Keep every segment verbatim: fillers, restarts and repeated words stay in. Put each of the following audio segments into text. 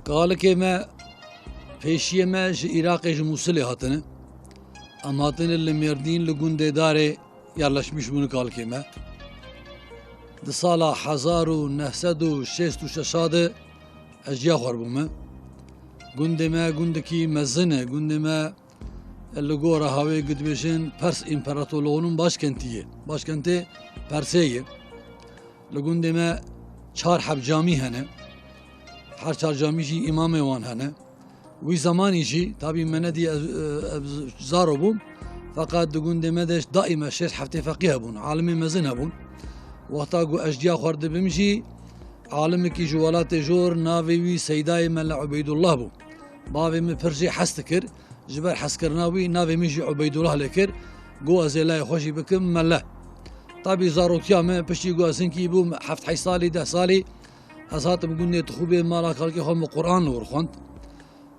Kalikê me, pêşiyê me ji Iraqê, ji Mûsilê hatine. Em hatine li Mêrdîn, li gundê Darê yerleşmiş bûne kalikê me. Di sala hezar û neh sed û şêst û şeş de ez ciya xwe bûme. Gundê me gundekî mezin e. Gundê me li gora hawê ku dibêjin Pers împaratorluğunun başkentî ye. Başkentê Persê ye. Li gundê me çar heb camî hene. Her çar camî jî îmamê wan hene. Wî zemanî jî, tabî me nedî ez, ez zaro bûm, feqet di gundê me de daîme şêst heftê feqî hebûn, alimê mezin hebûn. Wexta ku ez ciya xwe dibim jî, alimekî ji welatê jor, navê wî Seydayê Mele Ubeydullah bû. Bavê min pir jê hez dikir, ji ber hezkirina wî navê min jî Ubeydullah lê kir, got ez ê layê xwe jî bikim Mele. Tabî zarokiya me, piştî ku ez hinkî bûm heft heşt salî, deh salî, ez hatim gundê Tixûbê, mala kalkê xwe min Quran li wir xwend.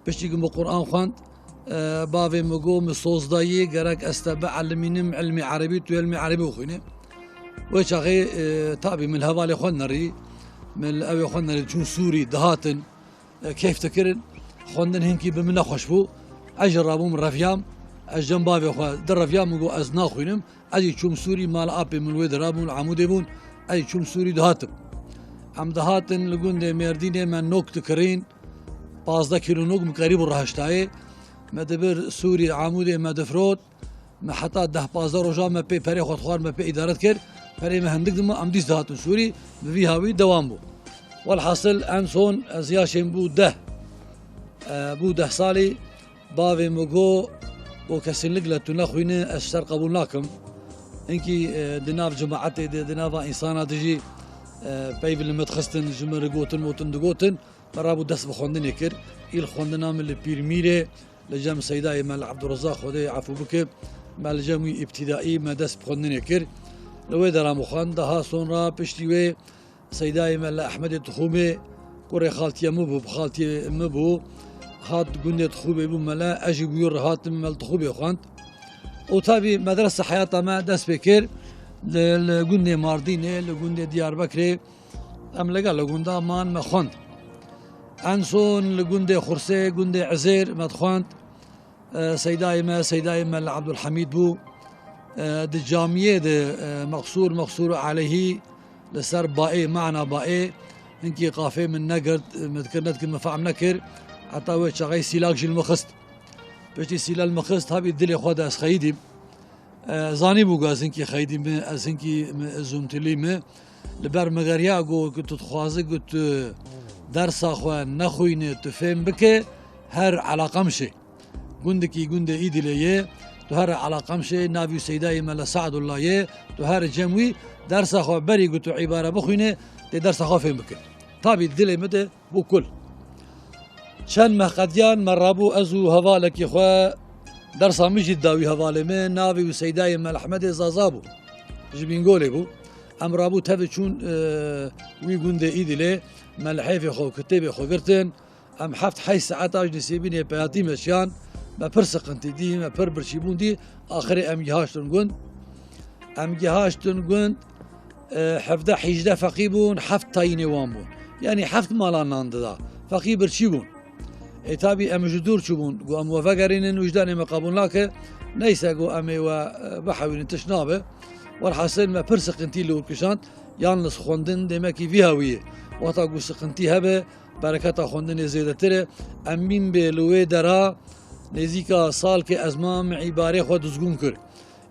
Piştî ku min Quran xwend, e, bavê min got, min soz dayî, gerek ez te bielmînim ilmê erebî, tu ilmê erebî bixwîne. Wê çaxê, e, tabî min li hevalê xwe nerî, min li ewê xwe nerî, çûn Sûrî, dihatin, e, keyf dikirin. Xwendin hinkî bi min nexweş bû. Ez jî rabûm reviyam, ez cem bavê xwe direviyam, min got ez naxwînim. Ez jî çûm Sûrî, mala apê min wê derê bûn, li Amûdê bûn. Ez jî çûm Sûrî, dihatim. Em dihatin li gundê Mêrdînê, me nok dikirîn. Pazdeh kîlo nok min qerîbû rehiştayê. Me dibir Sûrî, Amûdê me difirot. Me heta deh pazdeh roja me pê perê xwe dixwar, me pê îdare dikir. Perê me hindik dima, em dîs dihatin Sûrî. Bi vî hawî dewam bû. Welhasil en son ez yaşê min bû deh. E, bû deh salî. Bavê min got, got kesinlikle tu nexwîne, ez ji te re qebûl nakim. Hinkî, e, di nav cemaetê de, di nava însana de jî, e, peyv li min dixistin, ji min re gotin motin digotin. Me rabû dest bi xwendinê kir. Îl xwendina min li Pîrmîrê, li cem Seydayê Mele Ebdurezaq, Xwedê efû bike, me li cem wî îbtîdaî me dest bi xwendinê kir. Li wê dera min xwend, daha sonra piştî wê Seydayê Mele Ehmedê Tixûmê, kurê xaltiyê min bû, bi xaltiyê min bû, hat gundê Tixûbê bû Mele, ez jî bi wî re hatim Mele Tixûbê xwend. Û tabî medrese heyata me dest pê kir, li, li gundê Mardînê, li gundê Diyarbekirê, em li gel li gunda man me xwend. En son li gundê Xursê, gundê Ezêr me dixwend. E, Seydayê me, Seydayê Mele Ebdulhemîd bû. E, di camiyê de, e, Mexsûr, Mexsûr û Elehî li ser baê, mana baê, hinkî qafê min negirt, min dikir, nedikir, min fehm nekir. Heta wê çaxê sîlak jî li min xist. Piştî sîla li min xist, tabî dilê xwe de ez xeyidîm. E, zanîbû ku ez hinkî xeyidî me, ez hinkî me, zûmtilî me. Li ber min geriya, got ku tu dixwazî ku tu dersa xwe nexwîne, tu fêm bike, her Elaqamşê. Gundekî gundê Îdilê ye, tu here Elaqamşê, navî Seydayê Mele Seadullah ye, tu here cem wî, dersa xwe berî ku tu îbare bixwîne, tê dersa xwe fêm bike. Tabî dilê min de bû kul. Çend meh qediyan me rabû, ez û hevalekî xwe, dersa min jî da wî hevalê min, navê wî Seydayê Mele Ehmedê Zaza bû. Ji Bîngolê bû. Em rabû tevî çûn, e, wî gundê Îdilê, me lihêfê xwe û kitêbê xwe girtin. Em heft heyş saeta ji Nisêbînê peyatî me çiyan, me pir siqintî dî, me pir birçîbûn dî, axirê em gihaştin gund. Em gihaştin gund, e, hevdeh hîjdeh feqî bûn, heft tayînê wan bûn. Yanî heft malan nan dida. Feqî birçî bûn. Ê tabî em ji dûr çûbûn, got em we vegerînin, wijdanê me qebûl nake. Neyse, got em ê we, e, bihewînin, tişt nabe. Welhasil me pir siqintî li wir kişand, yalniz xwendin demekî vî hawî ye. Wexta ku siqintî hebe, bereketa xwendinê zêdetir e. Em mîn bê li wê dera nêzîka salkê ez mam îbarê xwe dizgûn kir.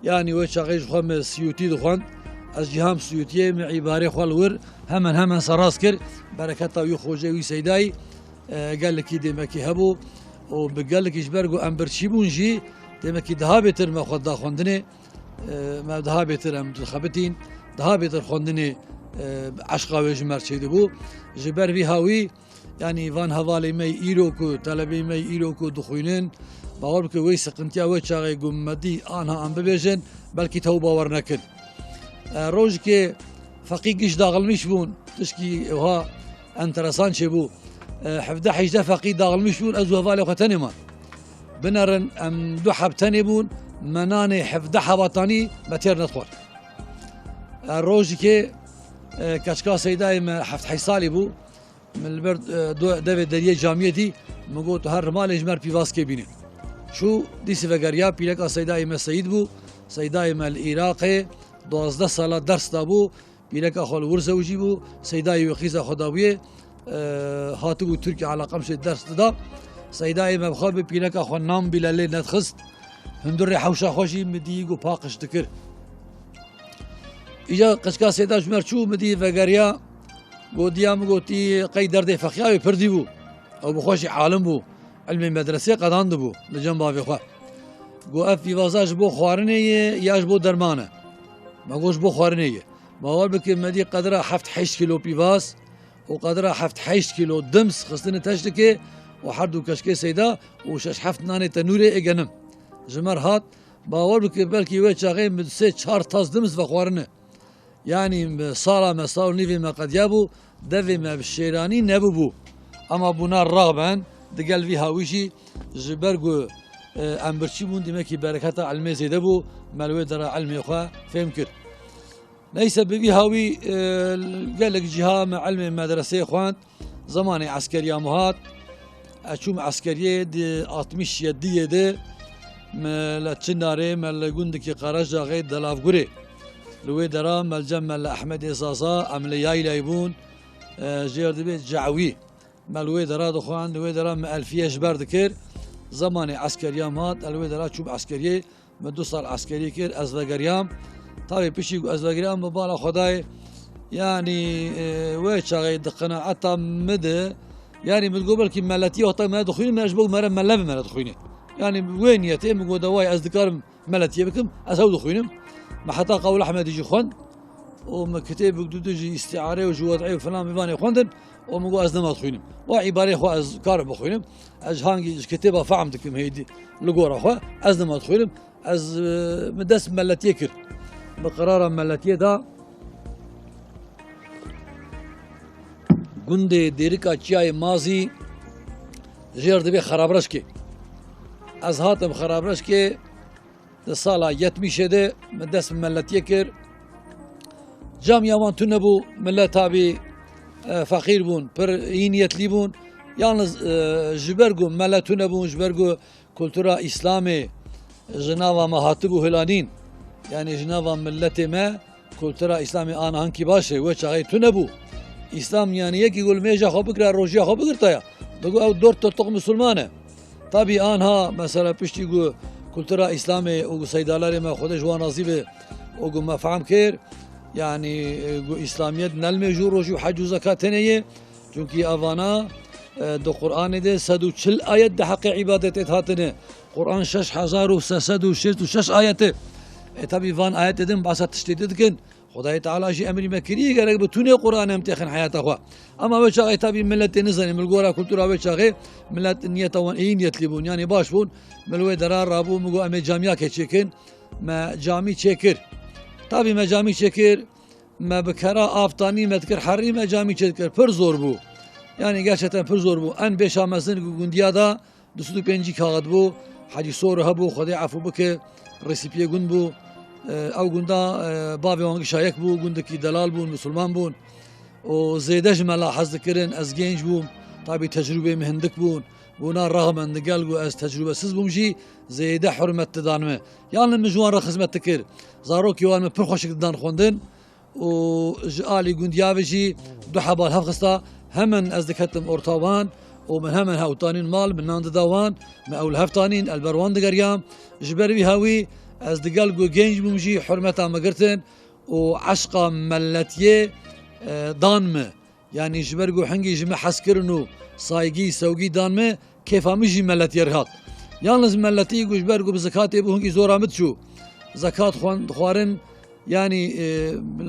Yanî wê çaxê ji xwe me siyûtî dixwend. Ez jî ham siyûtiyê me îbarê xwe li wir hemen hemen serast kir. Bereketa wî xocê wî Seydayî, e, gelekî dêmekî hebû. Û bi gelekî ji ber ku em birçî bûn jî, dêmekî daha bêtir me xwe da xwendinê. E, me daha bêtir em dixebitîn, daha bêtir xwendinê, e, eşqa wê ji me re çêdibû. Ji ber vî hawî, yanî van hevalê me îro ku, telebeyê me îro ku dixwînin, bawer bike wê siqintiya wê çaxê ku me dî anha em bibêjin, belkî tew bawer nekin. E, rojekê feqî giş daxilmiş bûn, tişkî wiha enteresan çêbû. E, hevdeh hîjdeh feqî daxilmiş bûn, ez û hevalê xwe tenê man. Binerin, em du heb tenê bûn, me nanê hevdeh heba tanî me têr nedixwar. E, rojekê, e, keçika Seydayê me heft heyş salî bû. Min li ber, e, do-, devê deriyê camiyê dî, min got, "Her malê ji me re pîvaskê bîne." Çû, dîsî vegeriya, pîreka Seydayê me Seyîd bû. Seydayê me li Iraqê duwazdeh sala ders dabû. Pîreka xwe li wir zewicî bû. Seydayê wê qîza xwe dabûye. E, hatibû Tirkiye, eleqem şê ders dida. Seydayê me bi xwe bi pîreka xwe nan bîle lê nedixist. Hundirê hewşa xwe jî min dî ku paqij dikir. Îca qeçka Seyda ji me re çû, min dî vegeriya, gotiya, min gotî, "Qey derdê feqiya wê pir dî bû. Ew bi xwe jî alim bû. Ilmê medresê qedandibû li cem bavê xwe." Got, "Ev pîvaza ji bo xwarinê ye ya ji bo derman e?" Me got, "Ji bo xwarinê ye." Bawer bike, me dî qedra heft heşt kîlo pîvaz û qedra heft heşt kîlo dims xistine teştikê û her du keşkê Seyda û şeş heft nanê tenûrê ê genim. Ji me re hat, bawer bike, belkî wê çaxê min sê çar tas dims vexwarine. Yanî, sala me, sal û nîvê me qediya bû, devê me bi şêranî nebûbû. Ema bûna raxben, digel vî hawî jî ji ber ku, e, em birçî bûn, dîmekî bereketa ilmê zêde bû, me li wê dera ilmê xwe fêm kir. Neyse, bi vî hawî, e, gelek cîha me ilmê medreseyê xwend. Zemanê eskeriya min hat, ez çûm eskeriyê di altmiş yediyê de, me li Çinarê, me li gundekî Qerecaxê Delavgurê. Li wê dera me li cem me li Ehmedê Zaza, em li yaylayê bûn, e, jê re dibê Cewî. Me li wê dera dixwend, li wê dera me elfiye ji ber dikir. Zemanê eskeriya min hat, ez li wê dera çûm eskeriyê. Me du sal eskerî kir, ez vegeriyam. Tabî piştî ku ez vegeriyam, bi bala Xwedayê, yanî, e, wê çaxê di qenaeta min de, yanî min digot belkî meletiyê wexta me dixwîne, me ji bo mele mele bi mele dixwîne. Yanî wê niyetê min got, "De wayê ez dikarim meletiyê bikim, ez hew dixwînim." Me heta Qawil Ehmedî jî xwend. û min kitêbek du du jî îstîare û ji wed'ê û filan vîvanê xwendin û min got, "Ez nema dixwînim. Wa îbareyê xwe ez karim bixwînim. Ez ji hangî ji kitêba fehm dikim hêdî li gora xwe, ez nema dixwînim." Ez, e, min dest bi meletiyê kir. Bi qerara meletiyê da gundê Dêrika Çiyayê Mazî jê re dibê Xerabreşkê. Ez hatim Xerabreşkê, di sala yetmişê de min dest bi meletiyê kir. Camiya wan tune bû, millet tabî, e, feqîr bûn, pir î niyetlî bûn. Yalnız, e, ji ber ku millet tune bûn, ji ber ku kultura Îslamê ji nava me hatibû hilanîn, yanî ji nava milletê me, kultura Îslamê aniha hinkî baş e, wê çaxê tune bû. Îslam, yanî, yekî ku li mêja xwe bikira, rojiya xwe bigirtaya, digot ew dor tirtiq misilman e. Tabî aniha, mesela, piştî ku kultura Îslamê û ku seydalarê me, Xwedê ji wan razî be, û ku me fehm kir, yanî, e, ku Îslamiyet ne li mêj û rojî û hec û zekat tenê ye, çunkî evana, e, di Qur'anê de sed û çil ayet di heqê îbadetê de hatine. Qur'an şeş hezar û sê sed û şêst û şeş ayet e. E, tabî van ayetê din behsa tiştê din dikin. Xwedayê Teala jî emrî me kiriye, gerek bi tunê Qur'anê em têxin heyata xwe. Ema wê çaxê tabî millet tê nizanî, min li gora kultura wê çaxê millet niyeta wan êyî niyetlî bûn, yanî baş bûn, min li wê dera rabû, min got, "Em ê camiyakê çêkin." Me camî çêkir. Tabî me camî çêkir, me bi kera av tanî me dikir herî, me camî çêdikir. Pir zor bû. Yanî gerçekten pir zor bû. En bêşa mezin gu-, gundiya da du sed û pêncî kaxit bû. Hecî Sor hebû, Xwedê efû bike, rêsîpiyê gund bû. E, ew gunda, e, bavê wan gişa yek bû, gundekî delal bûn, misilman bûn. Û zêde ji me la hez dikirin, ez genc bûm, tabî tecrûbê min hindik bûn. Bûna rexmen digel ku ez tecrûbesiz bûm jî, zêde hurmet didan min. Yalnız min ji wan re xizmet dikir. Zarokê wan min pir xweşik didan xwendin. Û ji alî gundiya ve jî du heba li hev xista, hemen ez diketim orta wan û min hemen hew tanîn mal, min nan dida wan, me ew li hev tanîn, el ber wan digeriyam. Ji ber vî hawî ez digel ku genc bûm jî hurmeta me girtin û eşqa meletiyê, e, dan me. Yanî ji ber ku hingî ji me hez kirin û saygî, sewgî dan me, kêfa min jî meletiyê re hat. Yalnız meletî ku ji ber ku bi zekatê bû, hingî zora min diçû. Zekat xwen-, xwarin, yanî, e,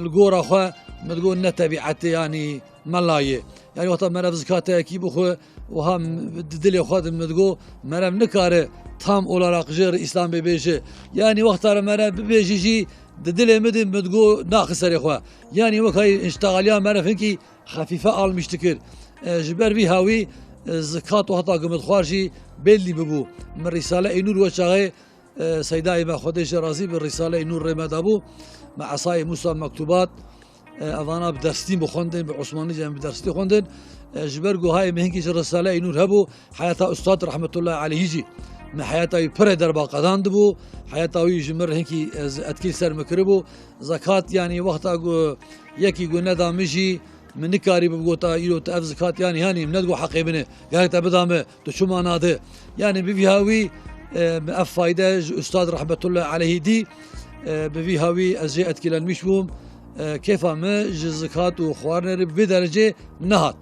li gora xwe min digot ne tebîetê, yanî mela ye. Yanî wexta merev zekateyekî bixwe, wiha m-, di dilê xwe de min digot, merev nikare tam olarak jê re Îslam bibêje. Yanî wexta re merev bibêje jî, di dilê min de min digot naxe serê xwe. Yanî wek heyî înştexaliya merev hinkî xefîfe almîş dikir. E, ji ber vî hawî, e, zikat û heta ku min dixwar jî bellî bibû. Min Rîsale-i Nûr wê çaxê, e, Seydayê me Xwedê jê razî be, Rîsale-i Nûr rê me dabû. Me Esayê Mûsa Mektubat, E, evana bi derstî bixwendin, bi Osmanîce em bi derstî xwendin. E, ji ber ku hayê min hinkî ji Risaleyê Nûr hebû, heyata Ustad rahmetullahi aleyhî jî min heyata wî pirê derba qedandibû. Heyata wî ji min re hinkî, e, z-, etkî li ser min kiribû. Zekat, yanî wexta ku yekî ku neda min jî, min nikarî bigota, îro tu ev zekat, yanî, hanî, min nedgo heqê min e. Gerek te bida min, tu çima nade? Yanî bi vî hawî, e, min ev fayde ji Ustad rahmetullahi aleyhî dî, e, bi vî hawî ez jê etkilenmiş bûm. E, kêfa min ji zekat û xwarinê re bi vê derecê nehat.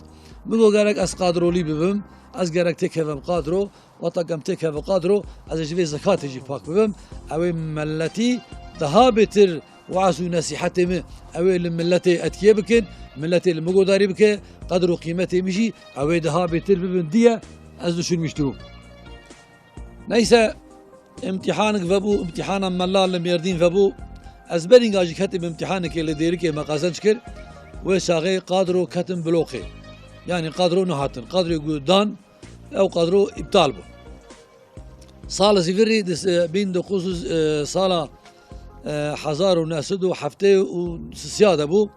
Min got gerek ez qadrolî bibim, ez gerek têkevim qadro, wexta ku em têkevin qadro, ez ê ji vê zekatê jî pak bibim. Ew ê miletî daha bêtir Waz û nesîhetê min, ew ê li miletê etkiyê bikin, miletê li min godarî bike, qedr û qîmetê min jî ew ê daha bêtir bibin diye ez düşünmüştüm. Neyse, îmtîhanek vebû, îmtîhana mela li Mêrdîn vebû. Ez berînga jî ketîm îmtîhanekê li Dêrikê me qezenc kir. Wê çaxê qadro ketin bloqê. Yanî qadro nehatin. Qadrê ku dan, ew qadro îptal bû. Sala zîvirî di se-, bin dokuz yüz, e, sala, e, hezar û neh sed û heftê û sisiya de bû.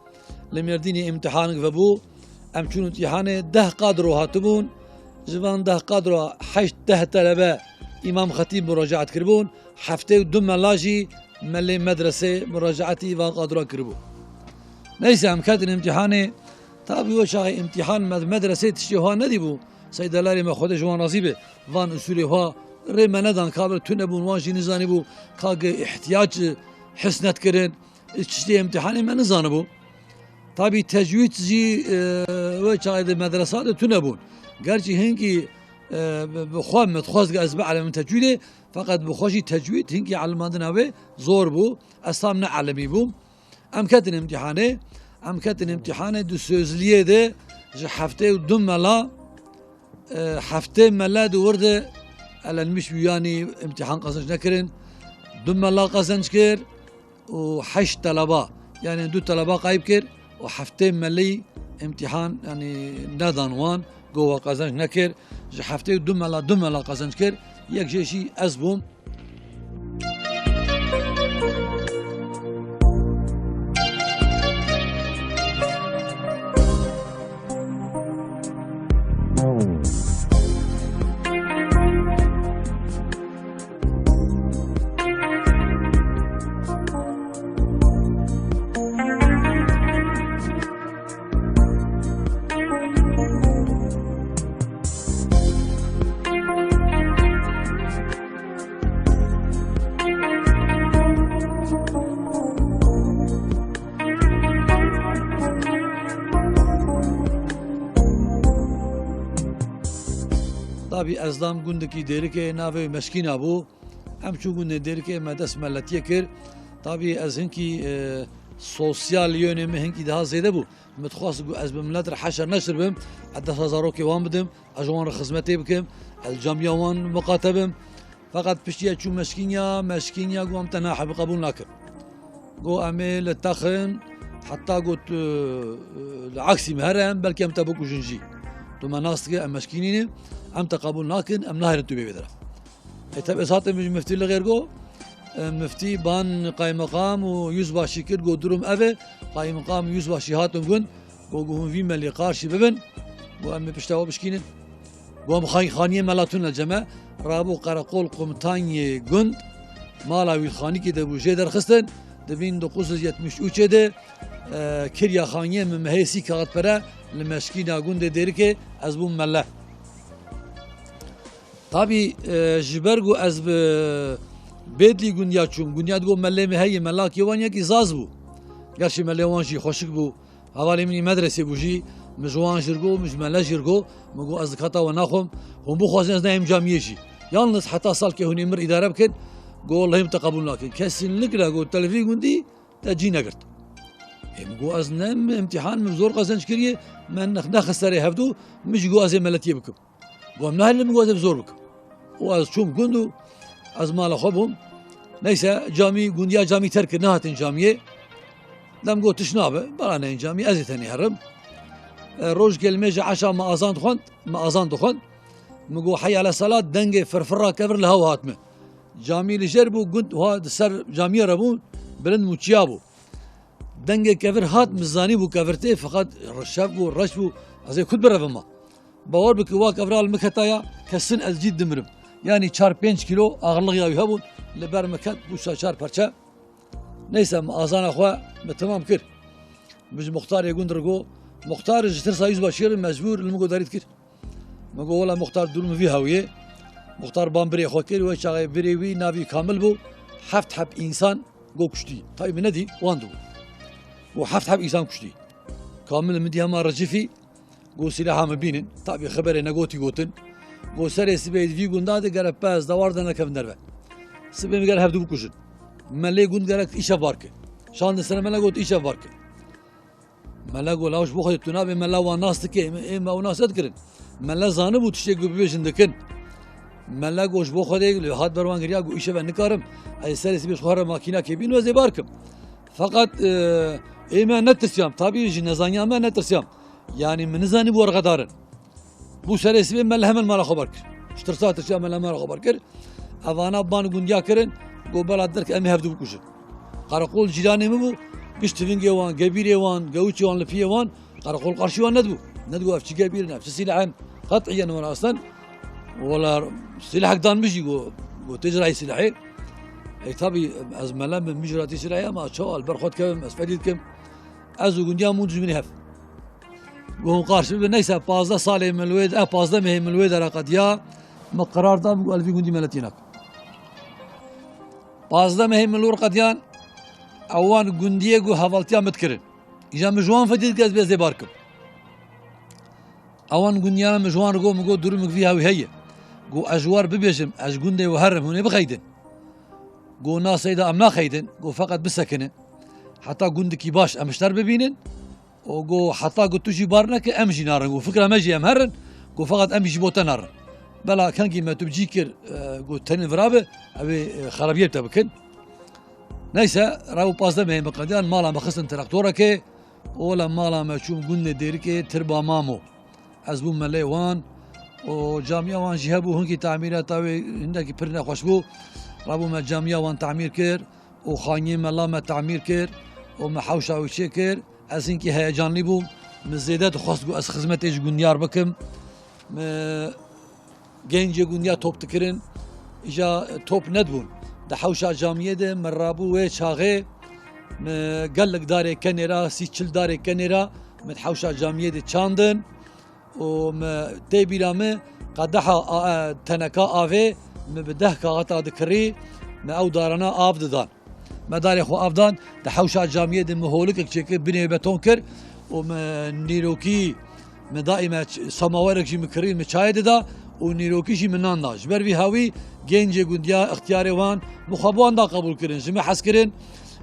Li Mêrdînê îmtîhanek vebû. Em çûn îmtîhanê, deh qadro hatibûn. Ji van deh qadro heşt deh telebe îmam xetîb muracaat kiribûn. Heftê û du mela jî melê medresê muracaatî van qadro kiribû. Neyse em ketin îmtîhanê. Tabî wê çaxê îmtîhan med-, medresê tiştê xwe nedîbû. Seydelarê me Xwedê ji wan razî be. Van usulê xwe rê me nedan, kabir tune bûn, wan jî nizanîbû ka ge ihtiyac his nedkirin. Tiştê îmtîhanê me nizanibû. Tabî tecwîd jî, e, wê çaxê di medresa de tune bûn. Gerçî hinkî, e, bi, bi xwe me dixwest ez bielimin tecwîdê, feqet bi xwe jî tecwîd hinkî elimandina wê zor bû. Ez tam ne elimî bûm. Em ketin îmtîhanê, em ketin îmtîhanê di sözliyê de ji heftê û du mela, e, heftê mele di wir de elenmiş bû, yanî îmtîhan qezenc nekirin. Du mela qezenc kir û heşt teleba, yanî du teleba qayb kir û heftê melî îmtîhan, yanî nedan wan, go we qezenc nekir. Ji heftê û du mela, du mela qezenc kir, yek jê jî ez bûm. Tabî ez dam gundekî Dêrikê, navê wî Meşkîna bû. Em çûn gundê Dêrikê, me dest meletiyê kir. Tabî ez hinkî, e, sosyal yönê min hinkî daha zêde bû. Min dixwest ku ez bi milet re heşer neşir bim, ez desta zarokê wan bidim, ez ji wan re xizmetê bikim, ez li camiya wan miqate bim. Feqet piştî ez çûm Meşkînya, Meşkînya got, em te nahebe qebûl nakin. Got, em ê li te xin, heta got, tu, e, li aksî me here, em belkî em te bikujin jî. Tu me nas dikî, em Meşkînî ne, em te qebûl nakin, em naherin tu bê vê derê. E, tabi ez hatim ji miftî li xêr got, e, miftî ban qaymeqam û yüzbaşî kir, got, durum ev e, qaymeqam û yüzbaşî hatin gund, got, got, hûn vî melî qarşî bibin, got, em ê pişta we bişkînin. Got, em xay-, xaniyê mela tune ceme, rabû qereqol qumtanyê gund, mala wî xanîkî de bû, jê derxistin, di bin dokuz yüz yetmiş üçê de, e, kirya xaniyê min, me hê sî kaxit pere li Meşkîna gundê Dêrikê, ez bûm mele. Tabî, e, ji ber ku ez bi Bêdlî gundiya çûm, gundiya digot melê me heye, melakê wan yekî zaz bû. Gerçî melê wan jî xweşik bû. Hevalê min î medresê bû jî, min ji wan jî re got, min ji mele jî re got, min got ez dikata we naxwim, hûn bixwazin ez nayêm camiyê jî. Yalniz heta salkê hûn ê min îdare bikin, got wellahî min te qebûl nakin. Kesinlikle got te li vî gundî te cî negirt. Ê min got ez ne, min îmtîhan min zor qezenc kiriye, me nex-, nexist serê hevdû, min jî got ez ê meletiyê bikim. Got em nahelin, min got ez ê bi zor bikim. Û ez çûm gund û ez mala xwe bûm. Neyse, camî, gundiya camî terk kir, nehatin camiyê. Dem got tiş nabe, bala neyên camî, ez ê tenê herim. E, rojekê li mêja eşa me azan dixwend, me azan dixwend. Min got heyya ala selat, dengê firfira kevir li hew hat min. Camî li jêr bû, gund wiha di ser camiyê re bû, bilind û çiya bû. Dengê kevir hat, min zanîbû kevir tê, feqet şev bû, reş bû, ez ê kut birevim ma. Bawer bike, wa kevra li min ketaya, kesin ez cî dimirim. Yanî çar pênc kîlo axirliya wî hebûn, li ber min ket, bû çar parçe. Neyse, min azana xwe min temam kir. Min ji muxtarê gund re got, muxtar ji tirsa Yüzbaşî re mecbûr li min got derît kir. Min got, wela muxtar, durum vî hewiyê. Muxtar ban birê xwe kir, wê çaxê birê wî navî Kamil bû. Heft heb însan got kuştî. Taybî min nedî, wan dibû. Got, heft heb însan kuştî. Kamil min dî hema ricifî, got, sîlaha min bînin. Taybî xeberê negotî gotin. Got, serê sibê di vî gunda de gere pez dewar de nekevin derve. Sibê min gere hevdu bikujin. Melê gund gerek îşev bar ke. Şandin sere mele got, îşev bar ke. Mela got, lawiş bo Xwedê, tu nabê mela wan nas dike, ê me, ê me ew nas nedikirin. Mela zanibû tiştê ku bibêjin dikin. Mela got, ji bo Xwedê, lê hat ber wan giriya, got, îşev ez nikarim. Ez serê sibê ji xwe here makîna kê bîn û ez ê bar kim. Feqet, e, ê me netirsiyam, tabî ji nezaniya me netirsiyam. Yanî min nizanî bû werqedarin. Bû serê sibê me li hemen mala xwe bar kir. Ji tirsa tirsiya me li mala xwe bar kir. Evana ban gundiya kirin, got, bela derke em ê hevdu bikujin. Qereqol cîranê min bû, pişt tivingê wan, gebîrê wan, gewûçê wan, lifiyê wan, qereqol qarşî wan nedibû. Nedigot ev çi gebîr in, ev çi sîleh in. Qet'iyen wela aslen, wela sîlehek dan min jî, got, got, tê ji rayî sîlehê. Ey, tabî, ez mele min, min ji ratî sîlehê, ama çawa li ber xwe dikevim, ez fedî dikim. Ez û gundiya min dijminê hev. Got, hûn qarşî bibe, neyse, pazdeh salê min li wê, eh, pazdeh mehê min li wê dera qediya, min qerar da, min got, ez li vî gundî meletî nakim. Pazdeh mehê min li wir qediyan, ewan gundiyê got, hevaltiya min dikirin. Îja min ji wan fedî dike, ez bê zêbar kim. Ewan gundiyana min ji wan re got, min got, durumik vî hewî heye. Got, ez ji wer bibêjim, ez ji gundê we herim, hûn ê bixeydin. Got, na seyda em naxeydin, got, feqet bisekinin. Heta gundikî baş em ji te re bibînin. Û got, heta ku tu jî bar neke, em jî narin. Got, fikra me jî em herin. Got, feqet em jî bo te narin. Bela kengî me tu bi cî kir, e, got, tenê vira bi, ew ê, e, xerabiyê bi te bikin. Neyse, rew pazdeh mehê min qediyan, mala me xistin traktorekê. Ola mala me çûm gundê Dêrikê, Tirba Mamo. Ez bûm melê wan. Û camiya wan jî hebû, hinkî tamîrata wê hindekî pir nexweş bû. Rabû me camiya wan tamîr kir. û xaniyê mela me tamîr kir û me hewşa wî çêkir. Ez hinkî heyecanlî bûm. Min zêde dixwest ku ez xizmetê ji gundiyar bikim. Me gencê gundiya top dikirin. Îja top nedibûn. Di hewşa camiyê de min rabû wê çaxê min gelek darê kenê ra, sî çil darê kenê ra min di hewşa camiyê de çandin. û me tê bîra min qedeha a-, e, teneka avê min bi deh kaxeta dikirî, me ew darana av didan. Me darê xwe av dan, di hewşa camiyê de min holikek çêkir, binê beton kir û me nîrokî, me daîme ç-, semawerek jî min kirî, min çayê dida û nîrokî jî min nan da. Ji ber vî hawî gencê gundiya, ixtiyarê wan, min xwe bi wan da qebûl kirin, ji min hez kirin,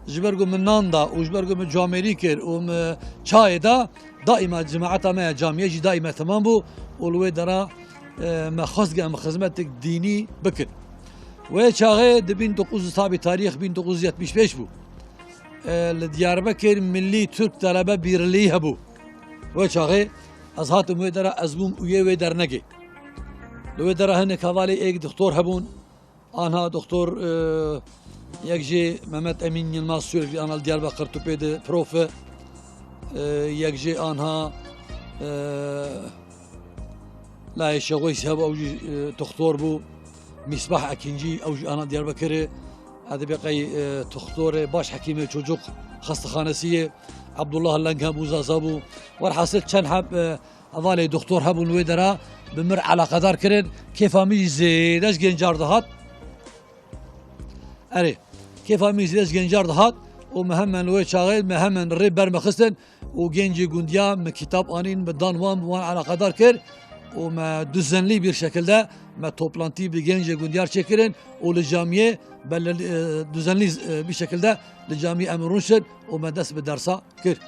ji ber ku min nan da û ji ber ku min camêrî kir û min çayê da, Daîma cemaeta me ya camiyê jî daîma temam bû û li wê dera, e, me xwest ge em xizmetek dînî bikin. Wê çaxê di bin dokuz yüz, tabî tarîx bin dokuz yüz yetmiş beş bû. E, li Diyarbekir Millî Türk Talebe Birliği hebû. Wê çaxê ez hatim wê dera, ez bûm üyê wê dernegê. Li wê dera hinek hevalê êk doktor hebûn. Anha doktor, e, yek jê Mehmet Emin Yilmaz, sürekli anha li Diyarbakır Tıbbê de prof e. E, yek jê anha, e, Layê Şegoys hebû, ew jî, e, doktor bû. Misbah Ekinci, ew jî anha Diyarbakır e. Edibê qey, e, doktor e, baş hekîmê çocuk xestehanesi ye. Abdullah Leng hebû, Zaza bû. Werhasil çend heb, e, Hevalê doktor hebûn wê dera bi mir eleqedar kirin. Kêfa min jî zêde ji gencar dihat. Erê, kêfa min jî zêde ji gencar dihat û me hemen li wê çaxê me hemen rê ber me xistin û gencê gundiya me kitab anîn, me dan wan, bi wan eleqedar kir û me düzenli bir şekilde me toplantî bi gencê gundiyar çêkirin û li camiyê belirli, e, düzenli, e, bir şekilde li camiyê em rûniştin û me dest bi dersa kir.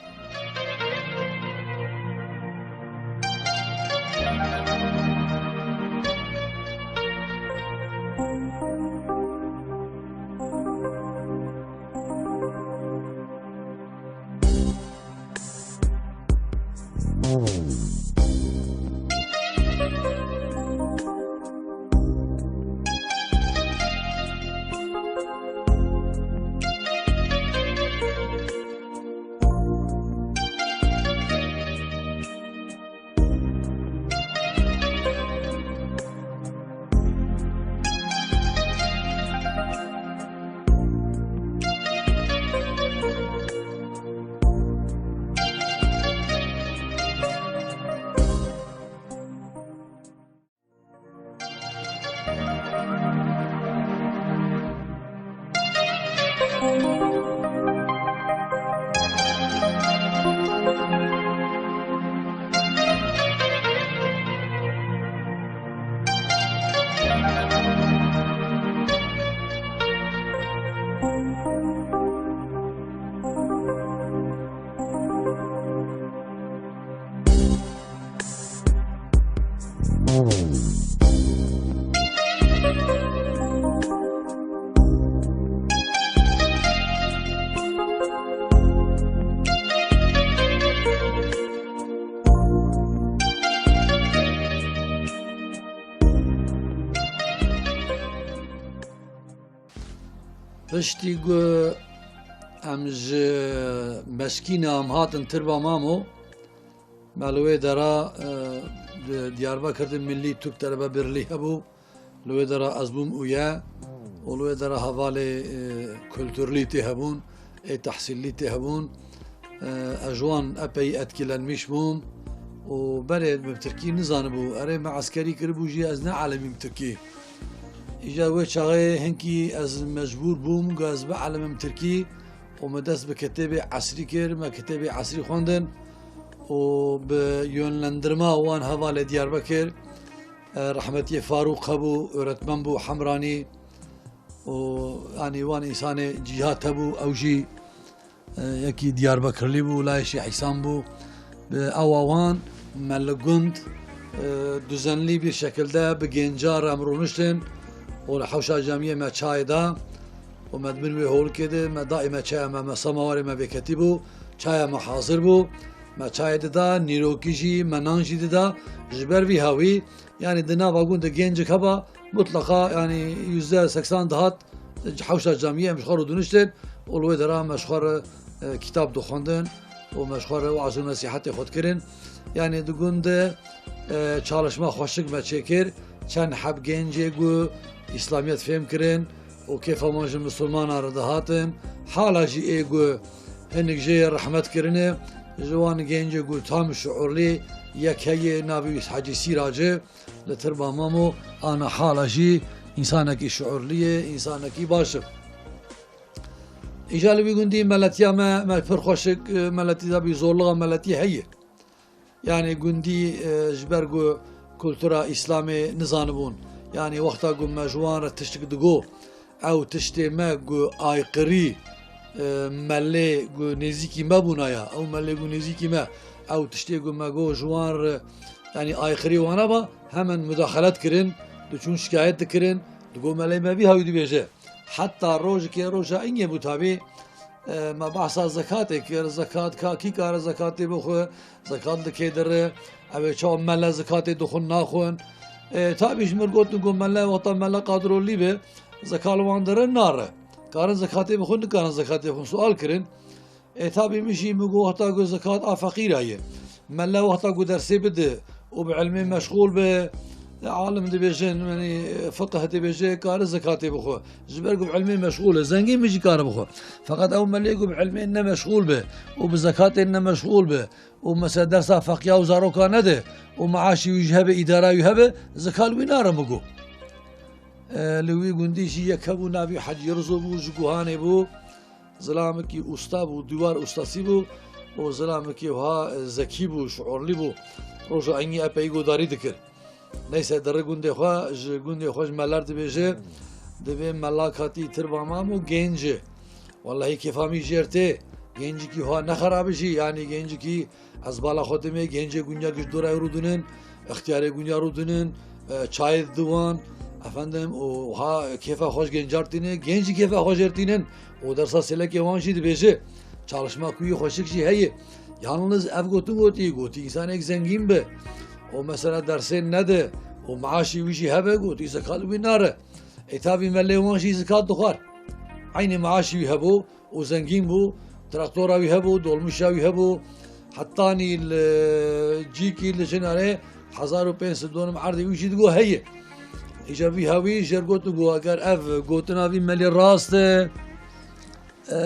Piştî ku em ji Meskînê em hatin Tirba Mamo, me li wê dera, e, di Diyarbekir de Millî Türk Telebe Birliği hebû. Li wê dera ez bûm ûye û li wê dera hevalê, e, kulturlî tê hebûn, ê tehsîllî tê hebûn. E, ez ji wan epey etkilenmiş bûm û berê min tirkî nizanibû. Erê, me eskerî kiribû jî, ez ne alimîm tirkî. Îja wê çaxê hinkî ez mecbûr bûm ku ez bialimim tirkî û me dest bi kitêbê esrî kir, me kitêbê esrî xwendin û bi yönlendirma wan hevalê Diyarbekir, e, rehmetiyê Farûq hebû, öğretmen bû Hemranî û, yanî, wan însanê cîhat hebû, ew jî, e, yekî Diyarbekirlî bû, layê Şêx Îsan bû. Bi awa wan me li gund, e, düzenlî bir şekilde bi genca re em rûniştin û li hewşa camiyê me çayê da û me di bin wê holkê de me daîme çaya me, me semawarê me vêketî bû, çaya me hazir bû, me çayê dida, nîrokî jî, me nan jî dida. Ji ber vî hawî, yanî di nava gund de gencek heba, mutlaqa, yanî yüzde seksen dihat hewşa camiyê em ji xwe re diniştin û li wê dera me ji xwe re, e, kitab dixwendin û me ji xwe re weaz û nesîhetê xwe dikirin. Yanî di gund de, e, çalışma xweşik me çêkir. Çend heb gencê ku îslamiyet fêm kirin û kêfa wan ji misilmanan re dihatin. Hala jî ê ku hinek jê rehmet kirine, ji wan gencê ku tam şuurlî yek heye, navê wî Hecî Sîrac e. Li Tirba Mamo ana hala jî însanekî şuurlî ye, însanekî baş e. Îja li wî gundî meletiya me, me pir xweşik, e, meletî de bî zorluğa meletî heye. Yanî gundî, e, ji ber ku kultura Îslamê nizanibûn. Yanî wexta ku me ji wan re tiştik digo, ew tiştê me ku ayqirî, e, melê ku nêzîkî me bûna ya, ew melê ku nêzîkî me, ew tiştê ku me got ji wan re, yanî ayqirî wana ba, hemen mudaxelet kirin, diçûn şikayet dikirin, digot melê me vî hawî dibêje. Heta rojekê roja îngê bû tabî, e, me behsa zekatê kir, zekat ka kî kare zekatê bixwe, zekat li kê dire, ew ê çawa mele zekatê dixwin naxwin. E, tabî ji mir gotin ku mele wexta mele qadrolî be, zekat li wan dire nare. Karin zekatê bixwin, nikarin zekatê bixwin. Sual kirin. E, tabî min jî min got wexta ku zekat a feqîra ye. Mele wexta ku dersê bide û bi ilmê meşxûl be, e, alim dibêjin, yanî, e, fiqh dibêje, kare zekatê bixwe. Ji ber ku bi ilmê meşxûl e, zengîn be jî kare bixwe. Feqet ew melê ku bi ilmê ne meşxûl be û bi zekatê ne meşxûl be û mesela dersa feqiya û zaroka nede û meaşî wî jî hebe, îdara wî hebe, zekat wî nare min got. E, li wî gundî jî yek hebû navî Hecî Rizo bû, ji Guhanê bû. Zilamekî usta bû, dîwar ustasî bû û zilamekî wiha, e, zekî bû, şuurlî bû. Roja engî epey godarî dikir. Neyse, diri gundê xwe, ji gundê xwe ji meler dibêje, dibê mela katî Tirba Mamo genc e. Wellahî kêfa min jêr tê. Gencikî wiha ne xerab e jî, yanî gencikî ez bala xwe dimê, gencê gunya giş dora ew rûdinin, extiyarê gunya rûdinin, e, çayê didin wan, efendim, û ha kêfa xweş gencar tîne, gencî kêfa xweş jêr tînin, û dersa sêlekê wan jî dibêje. Çalışma kuyî xweşik jî heye. Yalnız ev gotin gotî, gotî însanek zengîn be, û mesela dersên nede, û maaşî wî jî hebe, gotî zekat wî nare. Ê tabî me lê wan jî zekat dixwar. Eynî maaşî wî hebû, û zengîn bû, traktora wî hebû, dolmuşa wî hebû, hetanî li cîkî li jinarê hezar û pênc sed dönüm erdê wî jî digo heye. Îca vî hawî jêr got û got, eger ev gotina vî melê rast e, e,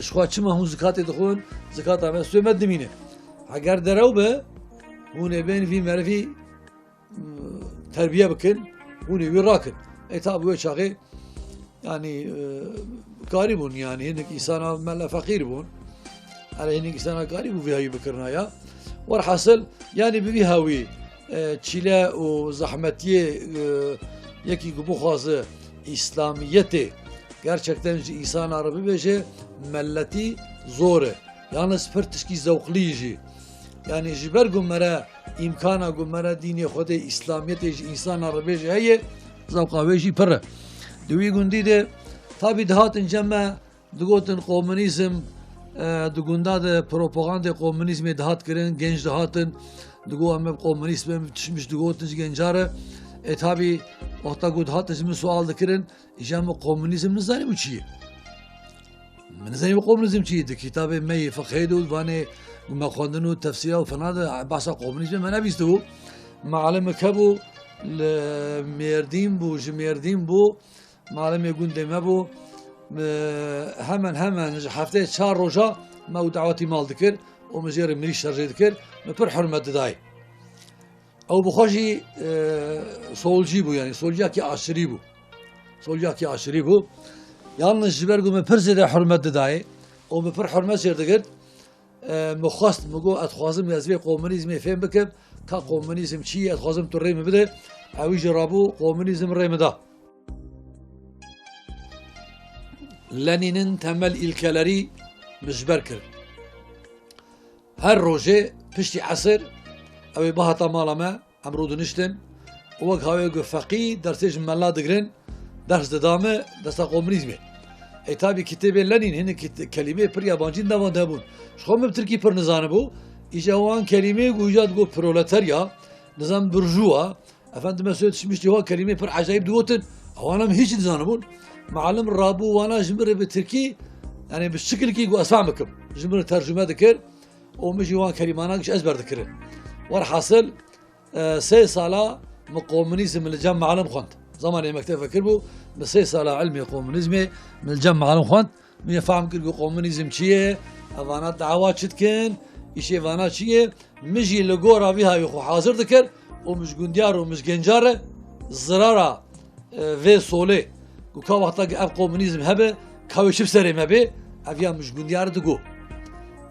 ji xwe çima hûn zikatê dixwin, zikata me stûyê me dimîne. Eger derew be, hûn ê bên vî merivî terbiye bikin, hûn ê wî rakin. E, tabî wê çaxê, yanî, e, karî bûn, yanî hinek însana mele feqîr bûn. Erê hinek însana karî bû vî hawî bikirina ya. Werhasil, yanî bi vî hawî, e, çîle û zehmetiyê, e, yekî ku bixwaze îslamiyetê gerçekten ji însana re bibêje, meletî zor e. Yalnız pir tişkî zewqlî jî. Yanî ji ber ku mere îmkana ku me re dînê Xwedê, Îslamiyetê ji însana re bêje heye, zewqa wê jî pir e. Di wî gundî de tabî dihatin cem me, digotin komunîzm, e, di gunda de propagandê komunîzmê dihat kirin, genç dihatin, digot em ê komunîst bin, tişmiş digotin ji genca re. E, tabî wexta ku dihatin ji min sual dikirin, îja min komunîzm nizanî bû çi ye. Min nizanî bû komunîzm çi ye. Di kitabê me yê fiqhê de û vanê ku me xwendin û tefsîra û fena de behsa komunîzmê me nebîstibû. Malimik hebû, li Mêrdîn bû, ji Mêrdîn bû, Malimê gundê me bû. Bi hemen hemen ji hefteyê çar roja me û dawetî mal dikir û min jê re mirîş şerjê dikir. Min pir hurmet didayê. Ew bi xwe jî, e, solcî bû, yanî solciyakî aşirî bû. Solciyakî aşirî bû. Yalnız ji ber ku min pir zêde hurmet didayê û min pir hurmet jê digirt, e, min xwest, min got, ez dixwazim ez vê komunîzmê fêm bikim, ka komunîzm çi ye, ez dixwazim tu rê min bide. Ewî jî rabû, komunîzm rê min da. Lenînin temel îlkelerî min ji ber kir. Her rojê piştî esir ew ê bihata mala me, em rûdiniştin û wek hawê ku feqî dersê ji mela digirin, ders dida me dersa komunîzmê. Ê tabî kitêbê Lenîn hinek kit-, kelîmeyê pir yabancî nava de hebûn. Ji xwe min bi tirkî pir nizanibû. Îja wan kelîmeyê ku îja digot proletarya, nizam burjuwa, efendime söz tişmiştî wa kelîmeyê pir ecayîb digotin. Ewan em hîç nizanibûn. Malim rabû wana ji min re bi tirkî, yanî bi şikilkî ku ez fehm bikim. Ji min re tercume dikir û min jî wan kelîmanak ji ezber dikirin. Werhasil, e, sê sala min komunîzm li cem malim xwend. Zamanê mekteb fikir bû, min sê sala ilmê komunîzmê min li cem malim xwend. Min ê fehm kir ku komunîzm çi ye, evana dawa çi dikin, îşê vana çi ye. Min jî li gora vî havî xwe hazir dikir û min ji gundiyar û min ji genca re zirara, e, vê solê ku ka wexta ku ev komunîzm hebe, ka wê çi bi serê me bê, ev ya min ji gundiyar digot.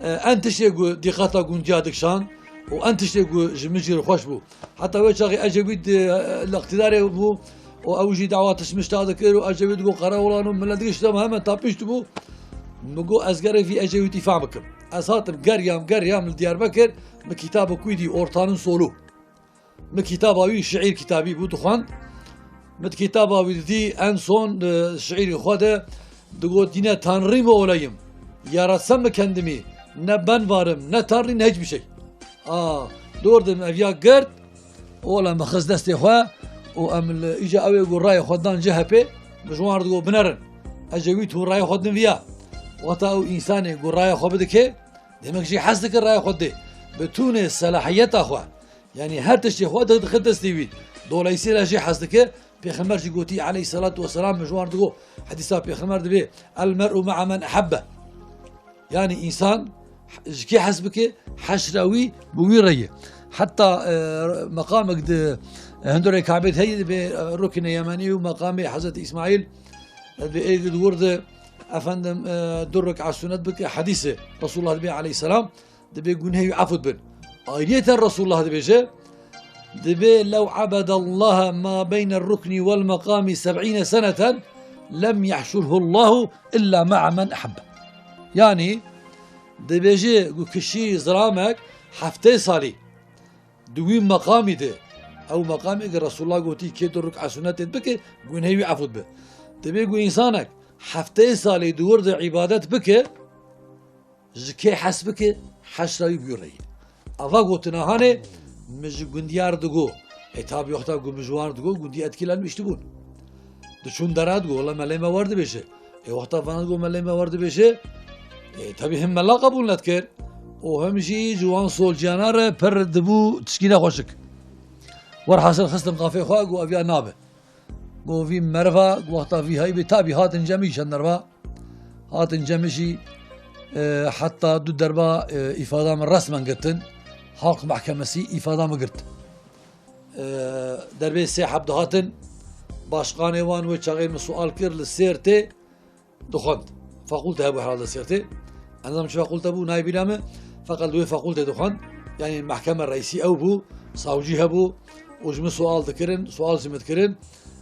E, en tiştê ku dîqeta gundiya dikişand û en tiştê ku ji min jî re xweş bû. Heta wê çaxê Ecewît, e, li îqtîdarê bû û ew jî dawa tişmişta dikir û Ecewît got, Qerewolan û millet digişt, dema hemen ta pişt bû. Min got, ez gerek vî Ecewîtî fehm bikim. Ez hatim geriyam, geriyam li Diyarbekir, min kitaba wî dî, Ortanın Solu. Min kitaba wî, şiîr kitabî bû, dixwend. Min kitaba wî didî, en son, e, şiîrê xwe de digot, Yine Tanrı mı olayım? Yaratsam mı kendimi? Ne ben varım, ne Tanrı, ne hiçbir şey. A, dor de min ev ya girt, ola min xist destê xwe û em li îca ew ê ku rayê xwe dan C H P, min ji wan re digot, binerin. Ecewît hûn rayê xwe din viya. Wexta ew însanê ku raya xwe bidike, demek jî hez dike raya xwe dê. Bi tûnê selahiyeta xwe. Yanî her tiştê xwe di-, dixe destê wî. Dolayısıyla jê hez dike. Pêxember jî gotî aleyhissalatu vesselam, min ji wan re digot, hedîsa Pêxember dibê, "El mer'u ma'a men ehabbe." Yanî însan ji kê hez bike, heşra wî bi wî re ye. Heta, e, meqamek di, e, hundirê Kabê heye dibê, e, ruknê yemenî û meqamê Hezretî Îsmaîl, e, dibê ê di wir de, efendim, e, du reka sunet bike, hedîsê Resulullah dibê aleyhisselam. Dibê gunehê wî efû dibin. Ayriyeten Resulullah dibêje, dibê, "Lew abedallaha ma beyne rukni wel meqami seb'îne seneten, lem yahşurhullahu illa ma'a men ehebbe." Yanî, dibêje, ku kişî ziramek heftê salî di wî meqamî de, ew meqamê ki Resulullah gotî, kê du ruk'a sunetê bike, gunehê wî efû dibe. Dibê ku însanek heftê salî di wir de îbadet bike, ji kê hez bike, heşra wî bi wî re ye. Ava gotina hanê, min ji gundiyar digo. E, tabî wexta ku min ji wan digo, gundî etkî lenmiştibûn. Diçûn dera digo, wela melê me wer dibêje. E, wexta vana digo, melê me wer dibêje, e, tabî him mela qebûl nedikir û him jî ji wan solciyana re pir dibû tişkî nexweşik. Werhasil xistim qafê xwe, got, ev ya nabe. Got, vî meriva, wexta vî hayî bê, tabî hatin cemî çend derva. Hatin cemî jî, e, heta du derva, e, îfada min resmen girtin. Halk Mahkemesi îfada min girt. E, derbê sê heb dihatin, başqanê wan wê çaxê min sual kir, li Sêrtê dixwend. Fakulte hebû herhalde Sêrtê. Ez nizanim çi fakulte bû, nayê bîra min. Feqet li wê fakulte dixwend. Yanî mehkeme reîsî ew bû, savcî hebû û ji min sual dikirin, sual ji min dikirin.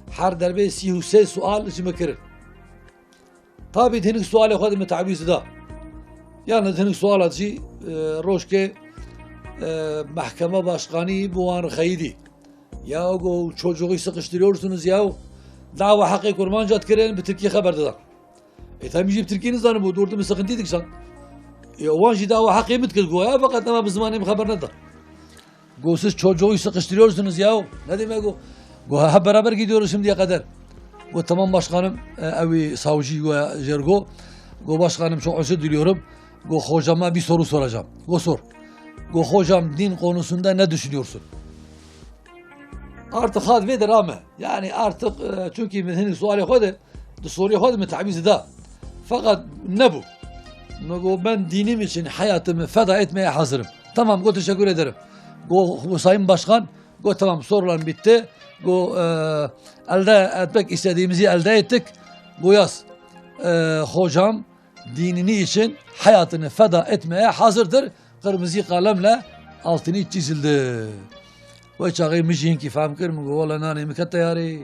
Her derbê sî û sê sual ji min kirin. Tabî di hinek sualê xwe de min tewîz dida. Yalnız hinek suala jî, e, rojkê, e, mahkeme başkanı bu an xeyidi. Ya go çocuğu sıkıştırıyorsunuz ya. Dava hakkı kurmanca kirin, bi Tirkî xeber dida. E, tabii jî bi Tirkî nizanî bû, durdum sıkıntı dikişan. E, wan jî dava hakkı min dikir, go ya, fakat ama bi zimanê min xeber neda. Go siz çocuğu sıkıştırıyorsunuz ya. Ne demek o? Go hep beraber gidiyoruz şimdiye kadar. Go tamam başkanım, e, evi savcı go ya, Jergo. Go başkanım çok özür diliyorum. Go hocama bir soru soracağım. Go sor. Go hocam din konusunda ne düşünüyorsun? Artık hat vê de rame. Yani artık, e, çünkü min hinek sualê xwe de, di sorê xwe de min tevîz da. Fakat ne bu? Min go ben dinim için hayatımı feda etmeye hazırım. Tamam, go teşekkür ederim. Go, go sayın başkan, go tamam, sorular bitti. Go, e, elde etmek istediğimizi elde ettik. Go yaz, e, hocam dinini için hayatını feda etmeye hazırdır. Kırmızı kalemle altını çizildi. Wê çaxê min jî hinkî fehm kir, min got, "Wele nanê min ket teyarê."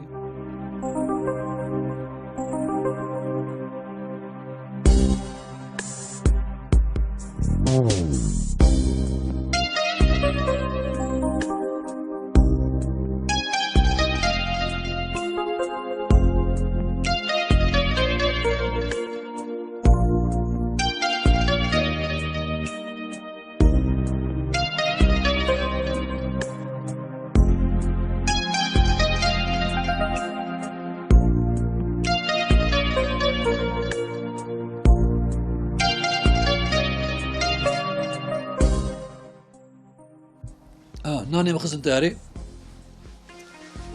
Ha, nanê min xistin teyarê.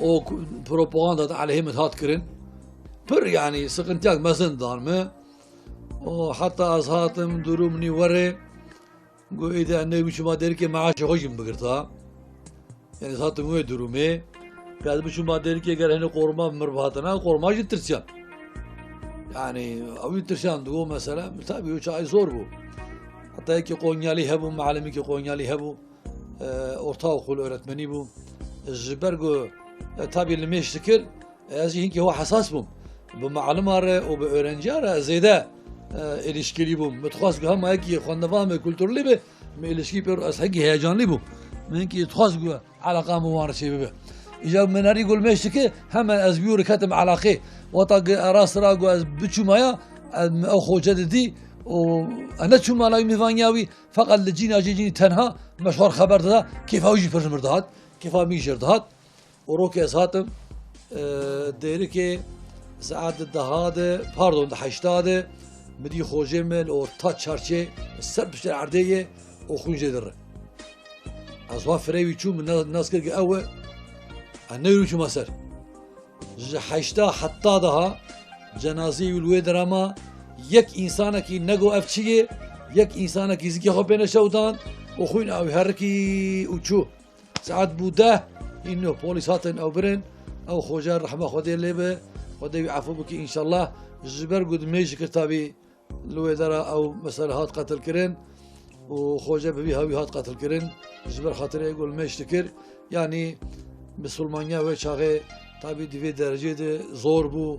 O ku-, propaganda da aleyhê min hat kirin. Pir, yani, sıkıntıyak mezin dan mi. O, hatta ez hatim durum nî were. Go êdî ne biçûma derikê meaşê xwe jî min bigirta. Yani ez hatim wê durumê. Ka ez biçûma derikê ger hinê qorma bi mir bihatina, qorma jî tirsiyan. Yani ew jî tirsiyan, digo mesela, tabii o çaxê zor bû. Hatta yekî Konyalî hebû, muallimekî Konyalî hebû. E, ortaokul öğretmenî bû. Ji ber ku, e, tabii limêj dikir, ez jî hinkî ho hesas bûm. Bi muallima re û bi öğrenciya re zêde, e, ilişkilî bûm. Min dixwest ku hema yekî xwendeva me kulturlî be, min ilişkî pê re ez hinkî heyecanlî bûm. Min hinkî dixwest ku eleqa min wan re çêbibe. Îcar min herî ku limêj dike, hemen ez bi wî re ketim eleqê. Weta ku rast ra ku ez biçûmaya, ez, ew xoce didî û ez neçûma la wî, mêvaniya wî, feqet li cîna jê cînî tenha me ji xwe re xeber dida, kêfa wî jî pir ji mir dihat, kêfa min jî jê re dihat. Û rokê ez hatim, e, dêrikê saet di deha de, pardon, di heşta de, min dî xocê min li orta çarçê ser piştê erdê ye û xwîn jê dire. Ez wa firê wî çûm, min ne-, nas kir ku ew e, ez neyr û çûma ser. Ji heşta heta deha cenazeyê wî li wê dera ma, yek însanekî nego ev çi ye, yek însanekî zikê xwe pê neşewdan û xwîn ew herikî û çû. Saet bû deh, îno polîs hatin ew birin, ew xoce rehma Xwedê lê be, Xwedê wî efû bike înşallah. Ji ber ku dimêj dikir tabî li wê dera ew mesele hat qetilkirin û xoce bi vî hawî hat qetilkirin, ji ber xatirê ku limêj dikir. Yanî misilmaniya wê çaxê tabî di vê derecê de zor bû.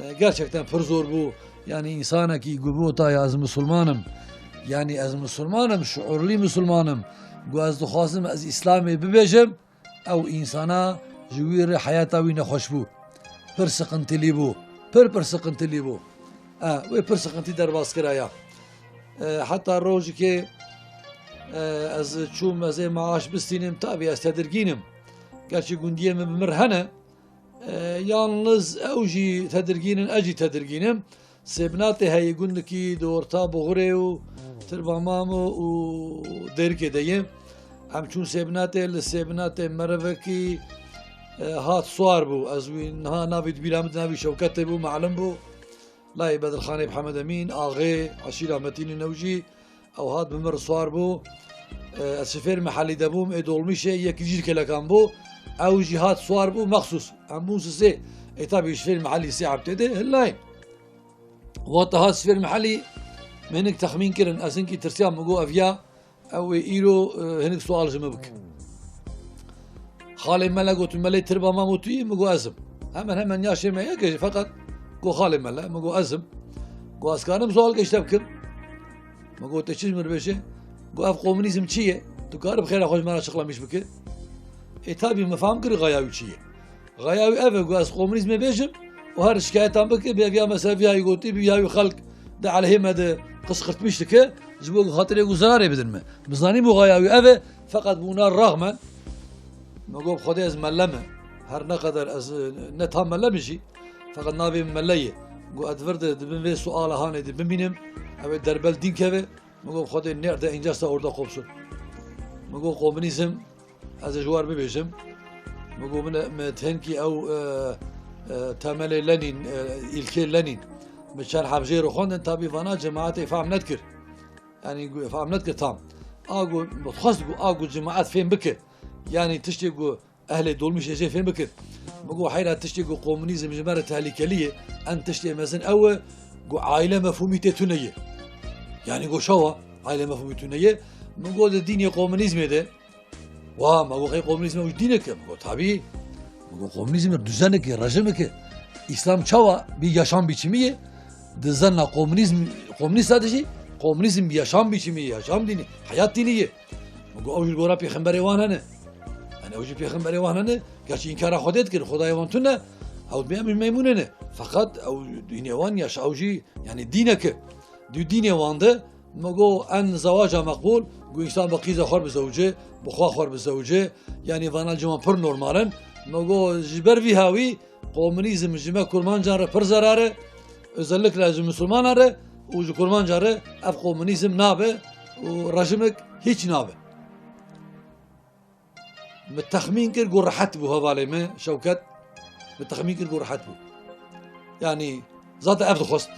E, gerçekten pir zor bû. Yanî însanekî ku bigota ya ez misilman im. Yanî ez misilman im, şuurlî misilman im. Ku ez dixwazim ez Îslamê bibêjim, ew însana ji wî re heyata wî nexweş bû. Pir siqintilî bû. Pir, pir siqintilî bû. E, wê pir siqintî derbas kira ya. E, heta rojikê, e, ez çûm, ez ê maaş bistînim, tabî ez tedirgîn im. Gerçî gundiyê min bi mir hene, e, yalniz ew jî tedirgîn in, ez jî tedirgîn im. Sêbnatê heye gundikî di orta Buxurê û Tirbamam û Dêrikê de ye. Em çûn Sêbnatê, li Sêbnatê merivekî, e, hat siwar bû. Ez wî niha navê di bîra min de, navê Şewketê bû, malim bû. Layê Bedilxanê bi Hemed Emîn, Axê, Eşîra Metînî Newjî, ew hat bi mir siwar bû. E, ez şifêr mehellî de bûm, ê dolmîşê yekî jî kelekan bû. Ew jî hat siwar bû, mexsûs. Em bûn sisê. Ê tabî şifêr mehellî sê hebtê de hilayîn. Wata hat şifêr mehellî, min hinek texmîn kirin. Ez hinkî tirsiyam, min got, ev ya, ew ê îro, e, hinek sual ji min bik. Xalê me le gotin, me lê Tirbamam û tu yî? Min got, ez im. Hemen hemen yaşê me yek e, feqet got xalê me le, min got, ez im. Got, ez karim sual geşte bikim? Min got, te çi ji min re bêje? Got, ev komunîzm çi ye? Tu kare bi xêra xwe ji me re çiqlamîş bike? Ê tabî me fam kir xaya wî çi ye. Xaya wî ev e ku ez komunîzmê bêjim û her şikayetan bike, bi eviya me ser viya wî gotî, bi viya wî xelk di aleyhê me de qisqirtmîş dike, ji bo ku xatirê ku zerarê bidin me. Min zanî bû xaya wî ev e, feqet bûna raxmen, me got, Xwedê ez melle me. Her ne qeder ez, e, ne tam melle me jî, feqet navê min melle ye. Got, ez vir de di bin vê suala hanê de bimînim, ew ê derbel dîn keve. Min got, Xwedê nerde ince sa orada kopsun. Min got, komunîzm, ez ê ji war bibêjim. Min got, min, min tenkî ew, e, e, temelê Lenîn, e, îlkê Lenîn. Min çend heb jê re xwendin, tabî vana cemaetê fam nedikir. Yanî, gu-, fam nedikir tam. A got, min xwest got, a got cemaet fêm bike. Yanî tiştê got, ehlê dolmîşê jê fêm bikin. Min got, heyra tiştê ku komunîzm ji me re tehlikelî ye, en tiştê mezin ew e ku aîle mefhûmî tê tune ye. Yanî got, çawa aîle mefhûmî tune ye? Min got, di dînê komunîzmê de. Wa, me got, qey komunîzm ew jî dînek e? Min got, tabî. Min got, komunîzm e, duzenek e, rejimik e. Îslam çawa bir yaşam biçimi ye? Di zena komunîzm, komunîsta de jî, komunîzm bir yaşam biçimi ye, yaşam dînî, heyat dînî ye. Min got, ew jî li gora pêxemberê wan hene. Yanî ew jî pêxemberê wan hene. Gerçî înkara Xwedê dikir, Xwedayê wan tune. Ew dibê em jî meymûnê ne. Feqet ew dînê wan ya, ew jî, yanî dînek e. Di dînê wan de, min got, en zewaca meqbûl, got însan bi qîza xwe bizewce, bi xwe xwe bizewce. Yanî vana cima pir normal in. Min got, ji ber vî hawî, komunîzm ji me kurmancan re pir zerar e. Özellikle ji misilmanan re û ji kurmancan re ev komunîzm nabe û rejimik hîç nabe. Min texmîn kir ku rehet bû hevalê me, Şewket. Min texmîn kir ku rehet bû. Yanî, zaten ev dixwest.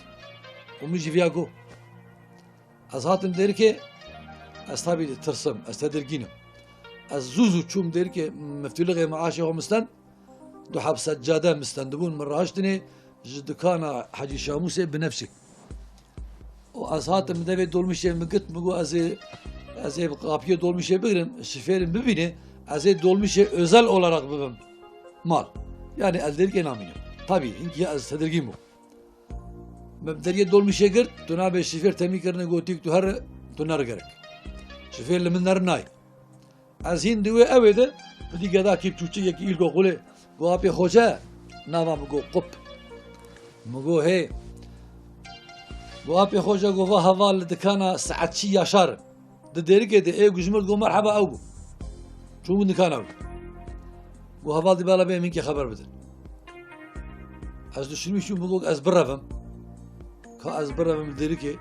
Û min jî viya got. Ez hatim derikê, ez tabî ditirsim, ez tedirgîn im. Ez zû zû çûm derikê, miftûlixê me aşê xwe misten, du heb seccade mistendibûn, min rahiştinê ji dikana Hecî Şamûsê Binefşê. Û ez hatim devê dolmîşê min girt, min got, ez ê, ez ê bi qapiyê dolmîşê bigirim, şifêr min bibîne, ez ê dolmîşê özel olarak bibim mal. Yanî ez derikê namînim. Tabî, hinkî ez tedirgîn bûm. Min deriyê dolmîşê girt, tu nabê şifêr temî kirine, gotî, tu here, tu nere gerek. Şifêr li min nerinayê. Ez hîn di wê ewê de, bi dî gedakî çûçik yekî îlkokulê, got, Apê Xoce, nava min got Qup. Min got, hê. Got, Apê Xoce, got, va heval li dikana saetçî Yaşar in. Di dêrikê de ê ku ji mir got, merheba ew bû. Çûbû dikana wî. Got, heval dî bela bê min kê xeber bidin. Ez dişimî çûm, min got, ez birevim. Ka ez birevim li dêrikê.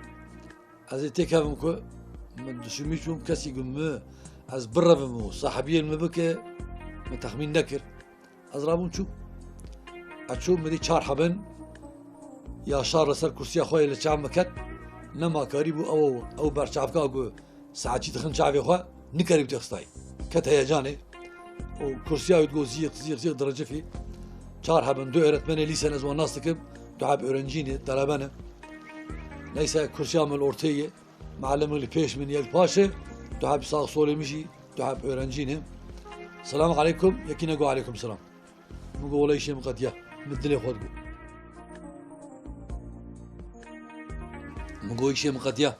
Ez ê têkevim ku min dişimî çûm, kesî ku min, ez birevim û sahibiyên min bike, min texmîn nekir. Ez rabûm çûm. Ez çûm, min dî çar hebin Yaşar li ser kursiya xwe yê li çav min ket. Nema karî bû ew, ew berçavka ku saetçî dixin çavê xwe, nikarî bû têxistayî. Ket heyecanê. Û kursiya wî digot zîq, zîq, zîq diricifî. Çar hebin, du öğretmenê lîse ne, ez wan nas dikim. Du heb öğrencî ne, talebe ne. Neyse, kursiya min li ortê ye. Muallim li pêş min, yek paşê. Du heb sağ solê min jî, du heb öğrencî ne. Selamu aleykum, yekî ne got aleykum selam. Min got, wele îşê min qediya. Min dilê xwe digot. Min got, îşê min qediya.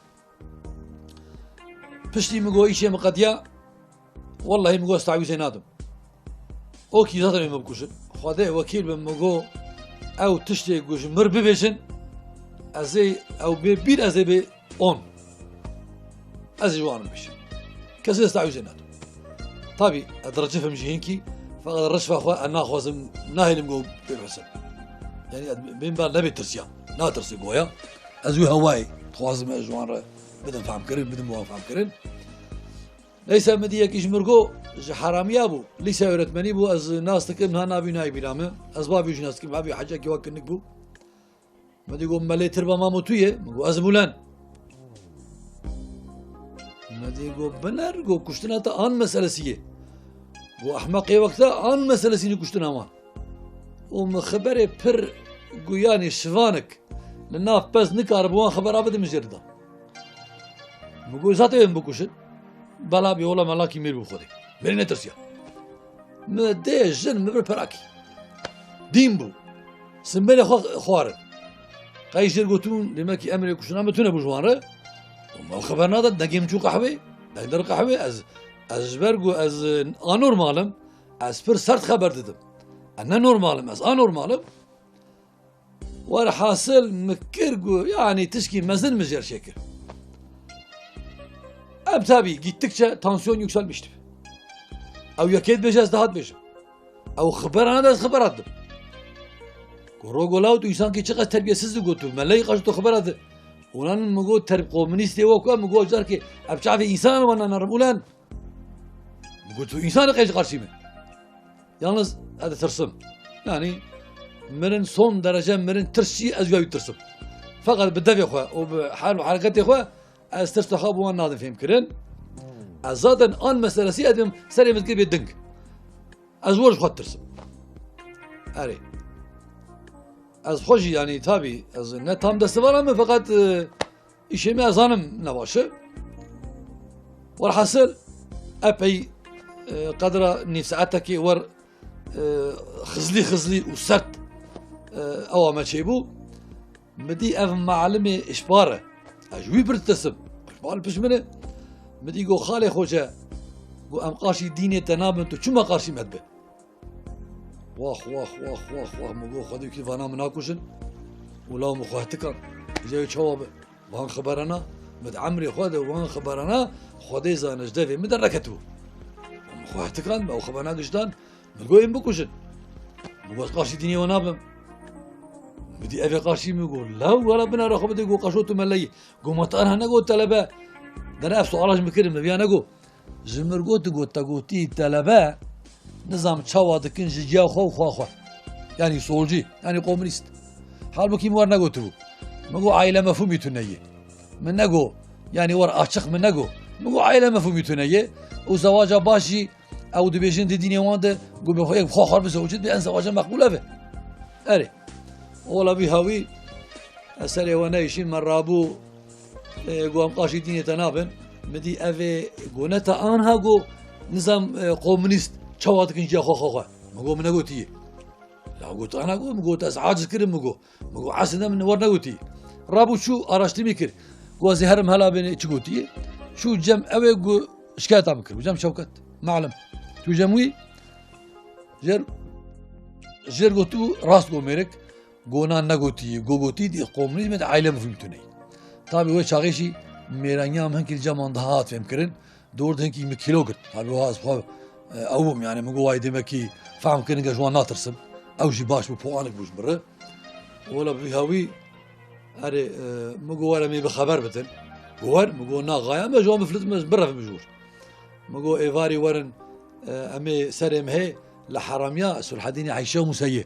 Piştî min got, îşê min qediya. Wellahî min got, ez tawîzê nadim. Okî, zaten ê min bikuşin. Xwedê wekîl bin, min got, ew tiştê ku ji mir bibêjin, ez ê ew bê bîr, ez ê bê on. Ez ê ji wan bibêjim. Kesê ez tawîzê nadim. Tabî, ez diricifim jî hinkî, feqet ricfa xwe ez naxwazim, nahêlim ku pê bihsim. Yanî, ez bên ber nebê tirsiya. Natirsim goya. Ez wî hewayê dixwazim ez ji wan re bidim fehmkirin, bidim wan fehmkirin. Neyse, min dî yekî ji mir got, ji heramiya bû. Lîse öğretmenî bû, ez nas dikim, niha navî nayê bîra min. Ez bavê jî nas dikim, bavê hecekî wek kinik bû. Min dî got, Melê Tirba mamo tu ye? Min got, ez Mulen. Min dî got, biner, got, kuştina te an meselesî ye. Got, ehmeqê wek te an meselesî ne kuştina wan. Û min xeberê pir, got, yanî şivanik li nav pez nikaribe wan xebera bide, min jê re da. Min got, zaten ê min bikuşin. Bela bê, wela melakî mêr bû Xwedê. Mêrê netirsiya. Min dê jin min bir perakî. Dîn bû. Simbêlê xwe xwarin. Qey jêr gotibûn, demek ki emrê kuştina min tune bû ji wan re. Û min xeber nada, dengê min çû qehwê. Deng der qehwê, ez Ez ji ber ku ez, e, anormal im, ez pir sert xeber didim. Ez ne normal im, ez anormal im. Werhasil min kir ku, yanî tişkî mezin min jê re çêkir. Em tabî gittikçe tansiyon yükselmişti. Ew yekê dibêje, ez daha dibêjim. Ew xibera nade, ez xibera didim. Ku ro golaw tu însankî çiqas terbiyesiz digot tu, meleyî qaşo tu xibera di. Ulan min got terb-, komünîstê wek we, min got carkê ev çavê însanan wan nanerim ulan. Min got tu însan qey ji qarşî min. Yalnız ez ditirsim. Yanî mirin son derece mirin tirs jî ez ya wî tirsim. Feqet bi devê xwe û bi hal û hereketê xwe ez tirsa xwe bi wan nadim fêhm kirin. Ez zaten an meselesî ez dibêm serê min dikir bê ding. Ez wer ji xwe ditirsim. Erê. Ez xwe jî, yanî, tabî, ez ne tam destevara me, feqet, e, îşê me ez zanim ne baş e. Werhasil, epey, e, qedra nîv saetekê wer, e, xizlî xizlî û sert, e, ewa me çêbû. Mi dî ev malimê îşbar e. Ez ji wî pir ditirsim. Îşbar li pişt min e. Mi dî got, "Xalê Xoce," got, "em qarşî dînê te nabin, tu çima qarşî me dibe?" Wax, wax, wax, wax, wax, mi got, "Xwedê wekî vana min nakuşin." Û law min xwe hetikan. Ji wê çawa be? Van xiberana, min di emrê xwe de van xiberana, Xwedê zane ji devê min derneketibû. Min xwe hetikan, min ew xibana giştan, min got, "Ê min bikuşin." Min got, "Qarşî dînê we nabim." Min dî evê qarşî min got, "Law, wela binara xwe bidê," got, "Qaşo tu meleyî." Got, "Ma te anha negot telebe?" Dene ev suala ji min kirin, min viya negot. Ji mir got, got, te gotî telebe, nizam çawa dikin ji ciya xwe û xwa xwe. Yanî solcî, yanî komünîst. Halbukî min wer negotibû. Min got, "Aile mefhûmî tu neyê." Min nego, yanî wer açiq min nego. Min got, "Aile mefhûmî tu neyê." Û zewaca baş jî, ew dibêjin di dînê wan de, got, "Bi xwe yek bi xwe xwe bizewicit, bi en zewaca meqbûl ev e." Erê. Ola vî hawî, ez serê we neyişîn, me rabû, e, got, "Em qaşî dînê te nabin." Mi dî ev ê got, "Ne te anha got, nizam, e, komünîst çawa dikin ciya xwe xwe xwe." Mi got, "Min negotiye." La got, "Ana," got, mi got, "Ez aciz kirim," mi got. Mi got, "Eslinde min wer negotî." Rabû çû araştirmî kir. Got, "Ez ê herim hela bêne çi gotiye." Çû cem ew ê got, şikayeta min kir. Got, "Cem Şewket, malim." Çû cem wî, jêr, jêr gotibû, rast got mêrik. Got, "Na negotî, got gotî dî komünîzmê de aile mefhûmî tu neyî." Tabî wê çaxê jî mêraniya min hinkî li cem wan daha hat fêhmkirin. Dor di hinkî min kîlo girt. Tabî wiha ez xwe, e, ew bûm, yanî min got, "Wayê demekî fehm kirin, ez ji wan natirsim." Ew jî baş bû, puanik bû ji min re. Wela bi vî hawî, erê, e, min got, "Were, em ê bi xeber bidin." Got, "Wer?" Min got, "Na, xaya me ji wan biflitim, ez birevim ji wir." Min got, "Êvarî werin, e, em ê serê mehê li heramiya Sulhedînê Heyşe û Museyê."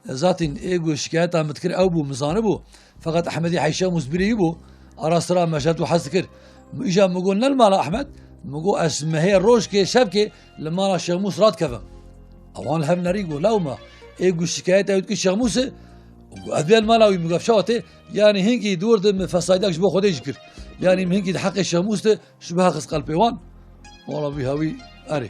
Zaten ê ku şikayeta min dikir ew bû, min zanibû. Feqet Ehmedî Heyşe Mûs birê wî bû. Ara sira Meşed û hez dikir. Min îja min got, "Ne li mala Ehmed." Min got, "Ez mehê rojkê şevkê li mala Şêx Mûs radikevim." Ewan li hev nerî got, "Law me, ê ku şikayeta ew dikir Şêx Mûs e." Û got, "Ez bê li mala wî." Min got, "Çawa tê?" Yanî hinkî dûr de min fesadiyek ji bo Xwedê jî kir. Yanî min hinkî di heqê Şêx Mûs de Ji bo heqis qelpê wan, wala vî hawî erê.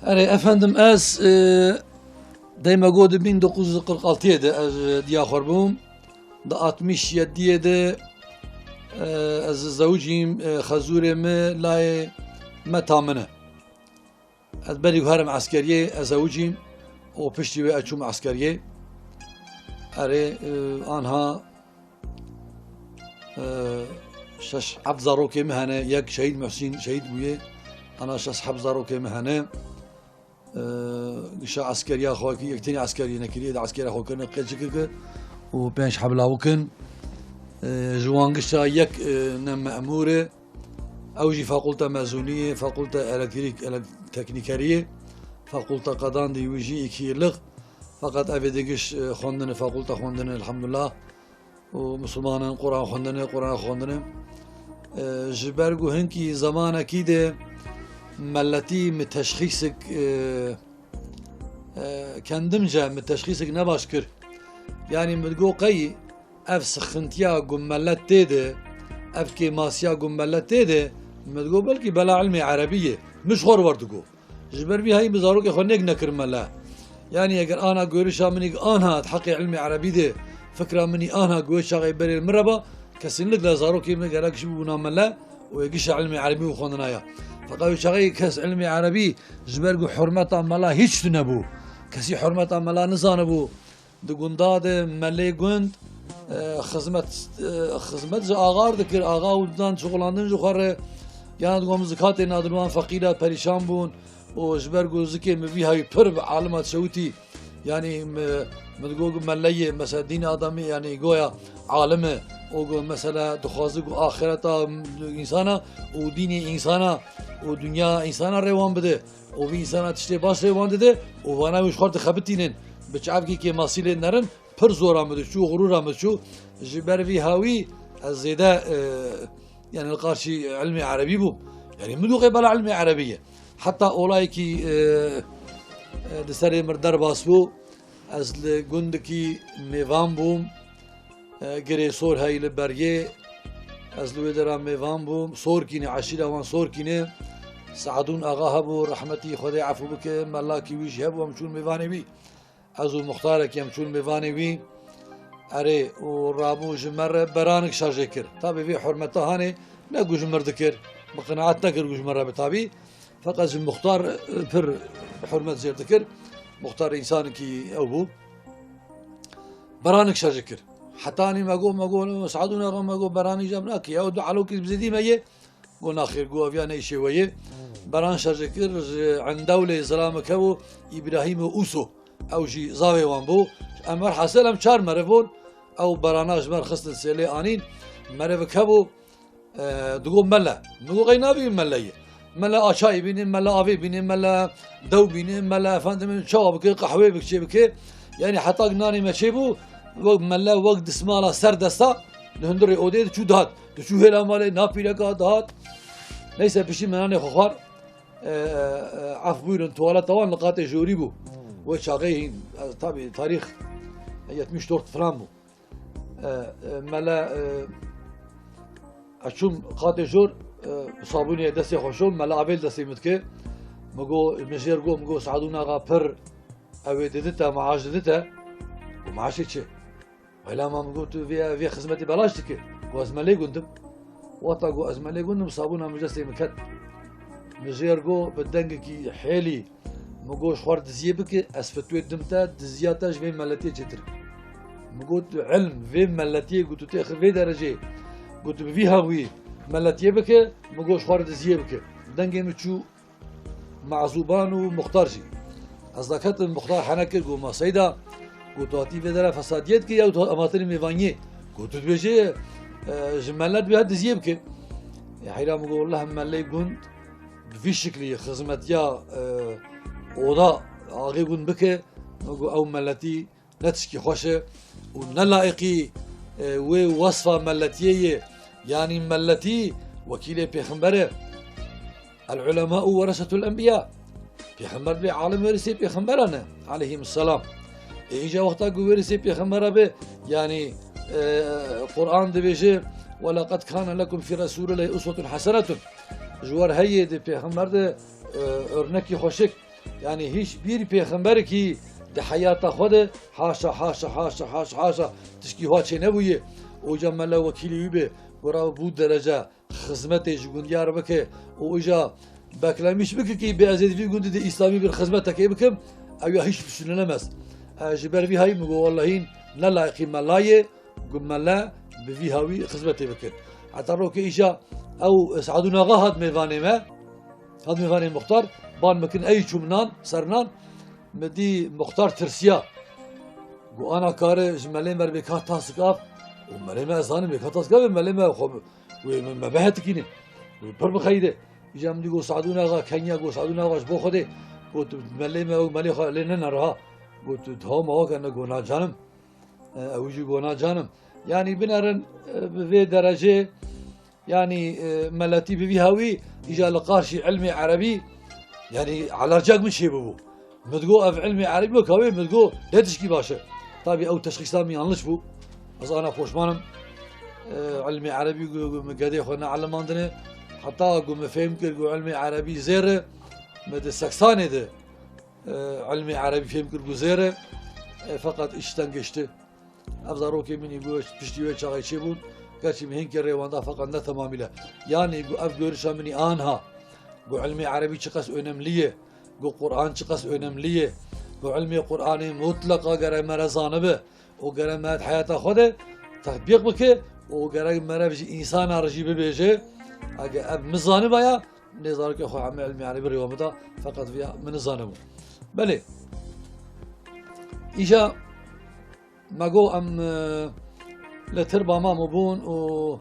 Erê, efendim, ez, e, dema got di bin dokuz yüz kırk altıya de ez, e, diya xwe bûm. Di altmış yediye de E, ez zewicîm, e, xezûrê min layê meta min e. Ez berî ku herim eskeriyê, ez zewicîm û piştî wê ez çûm eskeriyê. Erê, e, anha, e, şeş heft zarokê min hene, yek Şehîd Muhsîn şehîd bûye, ana şeş heft zarokê min hene. E, gişa eskeriya xwe kî, yek tenê eskeriyê nekiriye, di eskeriya xwe kirine qêçikeke û pênc heb lawik in. E, ji wan gişa yek, e, ne memûr e. Ew jî fakulte mezûniyê, fakulte elektrîk, elek-, teknîkeriyê, fakulte qedandî wî jî iki yıllık. Feqet evê de giş, e, xwendine, fakulte xwendine, elhamdulillah. Û misilman in, Quran xwendine, Quran xwendine. E, ji ber ku hinkî zemanekî de meletî min teşxîsik, e, e, kendimce min teşxîsik nebaş kir. Yanî min digot qey ev sixintiya ku melet tê de, ev kêmasiya ku melet tê de, min digot belkî bela ilmê erebî ye. Min ji xwe re wer digot. Ji ber vî hayî min zarokê xwe nêk nekir mele. Yanî eger ana görişa min î anha di heqê ilmê erebî de, fikra min î anha ku wê çaxê berê li min re ba, kesinlikle zarokê min gerek ji bûna mele û ê gişa ilmê erebî û xwendina ya. Feqet wê çaxê kes ilmê erebî ji ber ku hurmeta mela hîç tune bû. Kesî hurmeta mela nizanibû. Di gunda de melê gund, e, xizmet, e, xizmet ji axa re dikir, axa û didan şixulandin ji xwe re. Yan digot min zikatê nadin, wan feqîra perîşan bûn û ji ber ku zikê min vî hayî pir bi alima dişewitî, yanî min, min digot ku meleyê, mesela dîn adamî, yanî goya alim e, û ku mesela dixwaze ku axireta însana û dînê însana û dinya însana rê wan bide. Û vî însana tiştê baş lê wan dide û vana wî ji xwe dixebitînin. Bi çavkî kêmasî lê nerin, pir zora min diçû, xurûra min diçû. Ji ber vî hawî ez zêde, e, yani li qarşî ilmê erebî bûm. Yani min dûqê bela ilmê erebî ye. Heta olayekî, e, e, di serê min derbas bû. Ez li gundikî mêvan bûm. E, Girê Sor heyî li Bergê, ez li wê dera mêvan bûm. Sorkînê, eşîra wan Sorkînê. Seadûn Axa hebû, rehmetî Xwedê efû bike, melakî wî jî hebû, em çûn mêvanê wî. Ez û muxtarekî em çûn mêvanê wî. Erê, û rabû ji me re beranik şerjê kir. Tabî vê hurmeta hanê ne ku ji mir dikir, bi qenaet nekir ku ji me re bi tabî. Feqet ji muxtar, e, pir hurmet jêr dikir. Muxtar însanekî ew bû. Beranik şerjê kir. Hetanî me got, me got, Seadûn Axa me got, beranik jî em nakî. Ew du elokî bi zêdî me yê. Got, naxêr, got, ev ya ne îşê we yê. Beran şerjê kir, ji Endewlê zilamek hebû, Îbrahîm û Ûso. Ew jî zavê wan bû. Em werhasel em çar meriv bûn. Ew berana ji me re xistin sêlê anîn. Merivek hebû, e, digot mele. Min got, qey navê wî mele ye. Mele açayê bîne, mele avê bîne, mele dew bîne, mele efendim çawa bike, qehwê bike, çê bike. Yani heta nanê me çêbû, wek mele, wek dismala ser desta, li hundirê odê diçû dihat. Diçû hêla malê, na pîreka dihat. Neyse, piştî me nanê xwe xwar, e, e, e, af buyurun, tuwaleta wan li qatê jorî bû. Hmm. Wê çaxê hîn, e, tabî tarîx yetmiş dört falan bû. E, e, mele, e, ez çûm qatê jor, e, sabûnê destê xwe şom, mele avê li destê min dike. Min got, min jêr got, min got, Seadûn Axa pir, ew ê didite, maaş didite. Got, maaşê çi? Wela ma min got, tu vê, vê xizmetî belaş dike. Got, ez melê gundim. Wexta got, ez melê gundim, sabûna min destê min ket. Min jêr got, bi dengekî hêlî, min got, ji xwe re diziyê bike, ez fetwê dim te, diziya te ji vê meletiyê çêtir. Min got, tu ilm vê meletiyê, got, tu têxî vê dereceyê, got, tu bi vî hewî meletiyê bike, min got, ji xwe re diziyê bike. Dengê min çû Mazûban û Muxtar jî. Ez daketim, Muxtar hene kir, got, ma Seyda, got, tu hatî vê dera fesadiyê dikî, ya tu hematinî mêvaniyê. Got, tu dibêjî, e, ji melet wê diziyê bike. E, heyra min got, welleh em meleyê gund bi vî şiklî xizmetiya, e, oda axê gund bike, min got, ew meletî ne tişkî xweş e û ne layiqî, e, wê wesfa meletiyê ye. Yanî meletî wekîlê pêxember e. El ulemâ'u weresetul enbiyâ. Pêxember bê alim wêrisê pêxemberan e, aleyhimusselam. E, îca wexta ku wêrisê pêxembera be, yanî, e, Quran dibêje, "Ve leqed kâne lekum fî Resûlillahî uswetun hasenetun." Ji we re heye di pêxember de, e, örnekî xweşik. Yanî hîç bir pêxemberekî di heyata xwe de haşa, haşa, haşa, haşa, haşa tişkî wa çênebûye. Oca mele wekîlî wî be, Gora bû derece xizmetê ji gundiya re bike û îja beklemîş bike kî bê ez ê di vî gundî de îslamî bir xizmetekê bikim, ew ya hiç düşünülemez. E, ji ber vî hayî min got, wellahî ne layiqî me layê, got me le bi vî hawî xizmetê bikin. Heta rokê îja ew Sadûn Axa hat mêvanê me, hat mêvanê muxtar, ban min kirin ey çûm nan, ser nan, min dî muxtar tirsiya. Got, ana kare ji melê me re bê ka tasik av. Û melê me ez zanim bê ka tasik av, melê me xwe, wê me, me behetikîne. Wê pir bixeyde. Îja min dî got, Sadûn Axa, Kenya, got, Sadûn Axa ji bo Xwedê. Got, melê me, ew melê xwe lê nene reha. Got, tu diha me wake ne, got, na canim. E, ew jî got, na canim. Yanî binerin, e, bi vê derecê, yanî, e, meletî bi vî hawî, îja li qarşî ilmê erebî, yanî elercek min çêbûbû. Min digot, ev ilmê erebî wek ew ê, min digot, ne tişkî baş e. Tabî ew teşxîsa min yanlış bû. Ez ana poşman im. E, ilmê erebî gu, gu min gedê xwe neelimandine. Heta ku min fêm kir ku ilmê erebî zêr e, min di seksanê de, e, ilmê erebî fêm kir ku zêr e. E, feqet îş tengişti. Ev zarokê min î ku piştî wê çaxê çêbûn, gerçî min hîn kerê wan da, feqet ne temamîle. Yanî ku ev görüşa min î anha, ku ilmê erebî çiqas önemlî ye, ku Quran çiqas önemlî ye, ku ilmê Quranê mutleqa gerek me re zanibe û gerek me di heyata xwe de tetbîq bike û gerek meriv ji însana re jî bibêje, ege ev min zanibaya, nê zarokê xwe heme ilmê erebî rêwa min da, feqet viya min nizanibû. Belê, îja me got em, e, li tirba me bûn û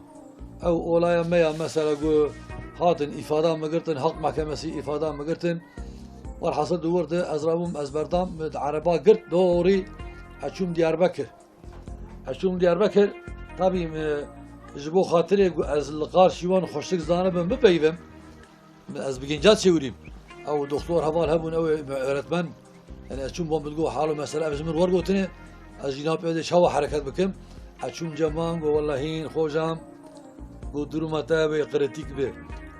ew olaya me ya mesela ku hatin îfada me girtin, Halk Mahkemesi îfada me girtin. Welhasil di wir de ez rabûm, ez berdam, min di ereba girt, dorî ez çûm Diyarbekir. Ez çûm Diyarbekir, tabî, e, ji bo xatirê ku ez li qarşî wan xweşik zanibim, bipeyivim, ez bi genca çêwirîm. Ew doktor heval hebûn, ew ê öğretmen. Yanî ez çûm, wan min digot, hal û mesele ev ji min wer gotine, ez jî napê de çawa hereket bikim? Ez çûm cem wan, got, wellahîn, xocam, got, duruma te wê kritîk be.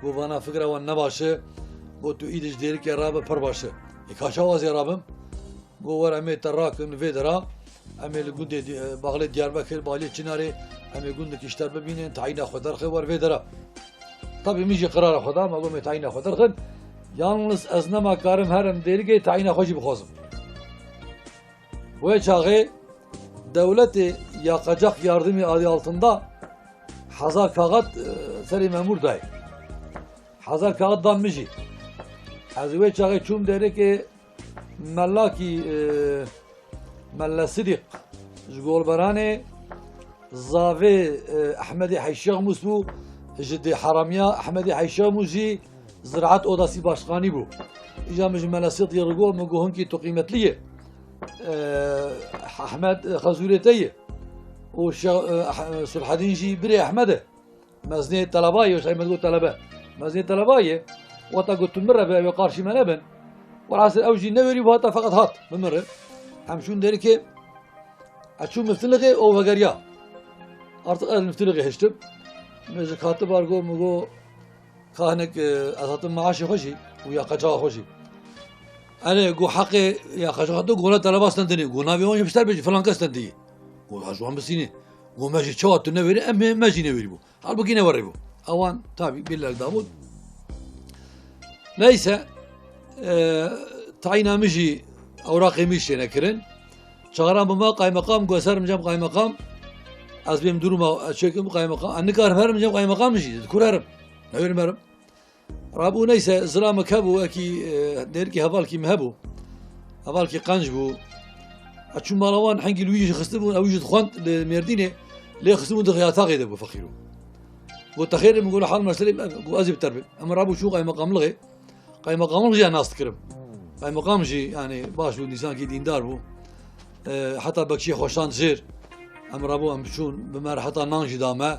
Got, vana fikra wan ne baş e. Got, tu îdî ji Dêrikê rabe, pir baş e. Ê, ka çawa ez ê rabim? Got, wer em ê te rakin vê dera, em ê li gundê Di-, e, baxlê Diyarbekir, baxlê Çinarê, em ê gundekî ji te bibînin, tayîna xwe derxe wer vê dera. Tabî min jî qirara xwe da, me got, em ê tayîna xwe derxin. Yalnız ez nema karim herim Dêrikê tayîna xwe jî bixwazim. Wê çaxê dewletê ya qaçax yardımı adı altında hezar kaxet, e, serê memur dayê. Hezar kaxet dan min jî. Ez wê çaxê çûm Dêrikê, Melakî, e, Melle Sidîq ji Golberanê, zavê, e, Ehmedê Heyşexmûs bû, ji di heramiya Ehmedê Heyşexmûs jî Ziraat Odası Başkanî bû. Îja min ji Melle Sidîq re got, min got, hinkî tu qîmetlî yê. E, Ehmed, e, xezûrê te ye. Û Şe-, e, Eh-, Sulhedîn jî birê Ehmed e. Mezinê teleba ye, Şehîd Mehmet got telebe. Mezinê teleba ye. Wexta got tu min re be, ew ê qarşî me nebin. Welhasil ew jî newêrî bû, heta feqet hat bi min re. Em çûn Dêrikê, ez çûm Miftilixê û vegeriya. Artık ez Miftilixê hiştim. Min ji katiba re got, min got, ka hinek, e, ez hatim maaşê xwe jî û ya qeçaxa xwe jî. Erê, got heqê ya qeçaxa tu gona teleba stendinê. Got navê wan jî pişter bêjî, filan kes stendiye. Got ez ji wan bistînê. Got me jî çawa tu newêrî, em ê me jî newêrî bû. Halbukî ne werê bû. Ewan tabî bir lek dabûn. Neyse, e, tayîna min jî, ewraqê min jî çêne kirin. Çaxeran bûma qaymeqam, got ez herim cem qaymeqam. Ez bêm duruma, ez çêkim qaymeqam. Ez nikarim herim cem qaymeqam jî. Di kur herim? Newêrim herim. Rabû neyse, zilamik hebû, ekî, e, Dêrikê hevalkî min hebû. Hevalkî qenc bû. Ez çûm mala wan, hingî li wî jî xistibûn, ew jî dixwend li Mêrdînê, lê xistibûn di xiyataxê de bû, feqîr bû. Got te xêr e, min got hal meselê, got ez ê bi te re bêm. Em rabû çûn qaymeqamlixê. Qaymeqamlix jî nas dikirim. Qaymeqam jî, yanî, baş bû, însankî dîndar bû. E, heta bekçiyê xwe şand jêr. Em rabû, em çûn, bi me re heta nan jî da me.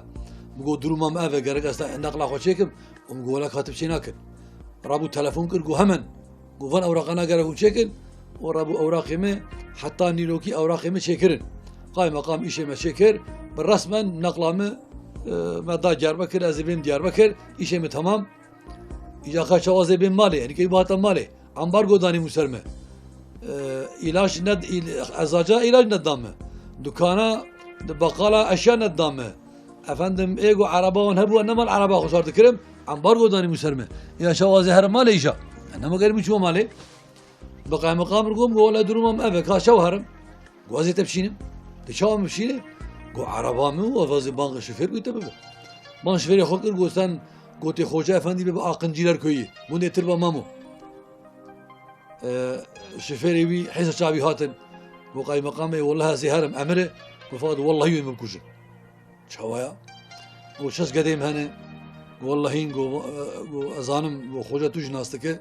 Min got, duruma min ev e, gerek ez te neqla xwe çêkim. Û min got, wele katib çê nakin. Rabû telefon kir, got, hemen. Got, van ewraqana gerek hûn çêkin. Û rabû ewraqê min, heta nîrokî ewraqê min çêkirin. Qaymeqam îşê me çêkir. Bi resmen neqla min, e, me da Diyarbekir, ez ê bêm Diyarbekir. Îşê min temam. Îja qe çawa ez ê bêm malê, yanî key bihata malê. Ambargo danî bû ser me. E, îlaç ne, îl-, ezaca îlaç nedame. Dukana, di baqala eşya nedame. Efendim, ê ku ereba wan hebû, ez nemal ereba xwe şar dikirim, embargo danîbû ser me. Ya şewa ez ê herim malê îşa. Ez nema gerîbû çûma malê. Bi qaymeqam re got, got, wele durûma min ev e, ka şew herim. Got, ez ê te bişînim. Te çawa min bişîne? Got, ereba min û ev ez ê banga şofêr bû te bibe. Ban şofêrê xwe kir, got, sen gotê Xoca Efendî bibe a Qincîler köyî. Gundê Tirba Mamo. E, şofêrê wî hêsa çavî hatin. Got, qaymeqamê, wele ez ê herim, emir e. Got, feqet wellehî wê min bikujin. Çawa ya? Got, şeş gedê min hene. Got, wellehîn, got, e, got, ez zanim, got, Xoca tu jî nas dike.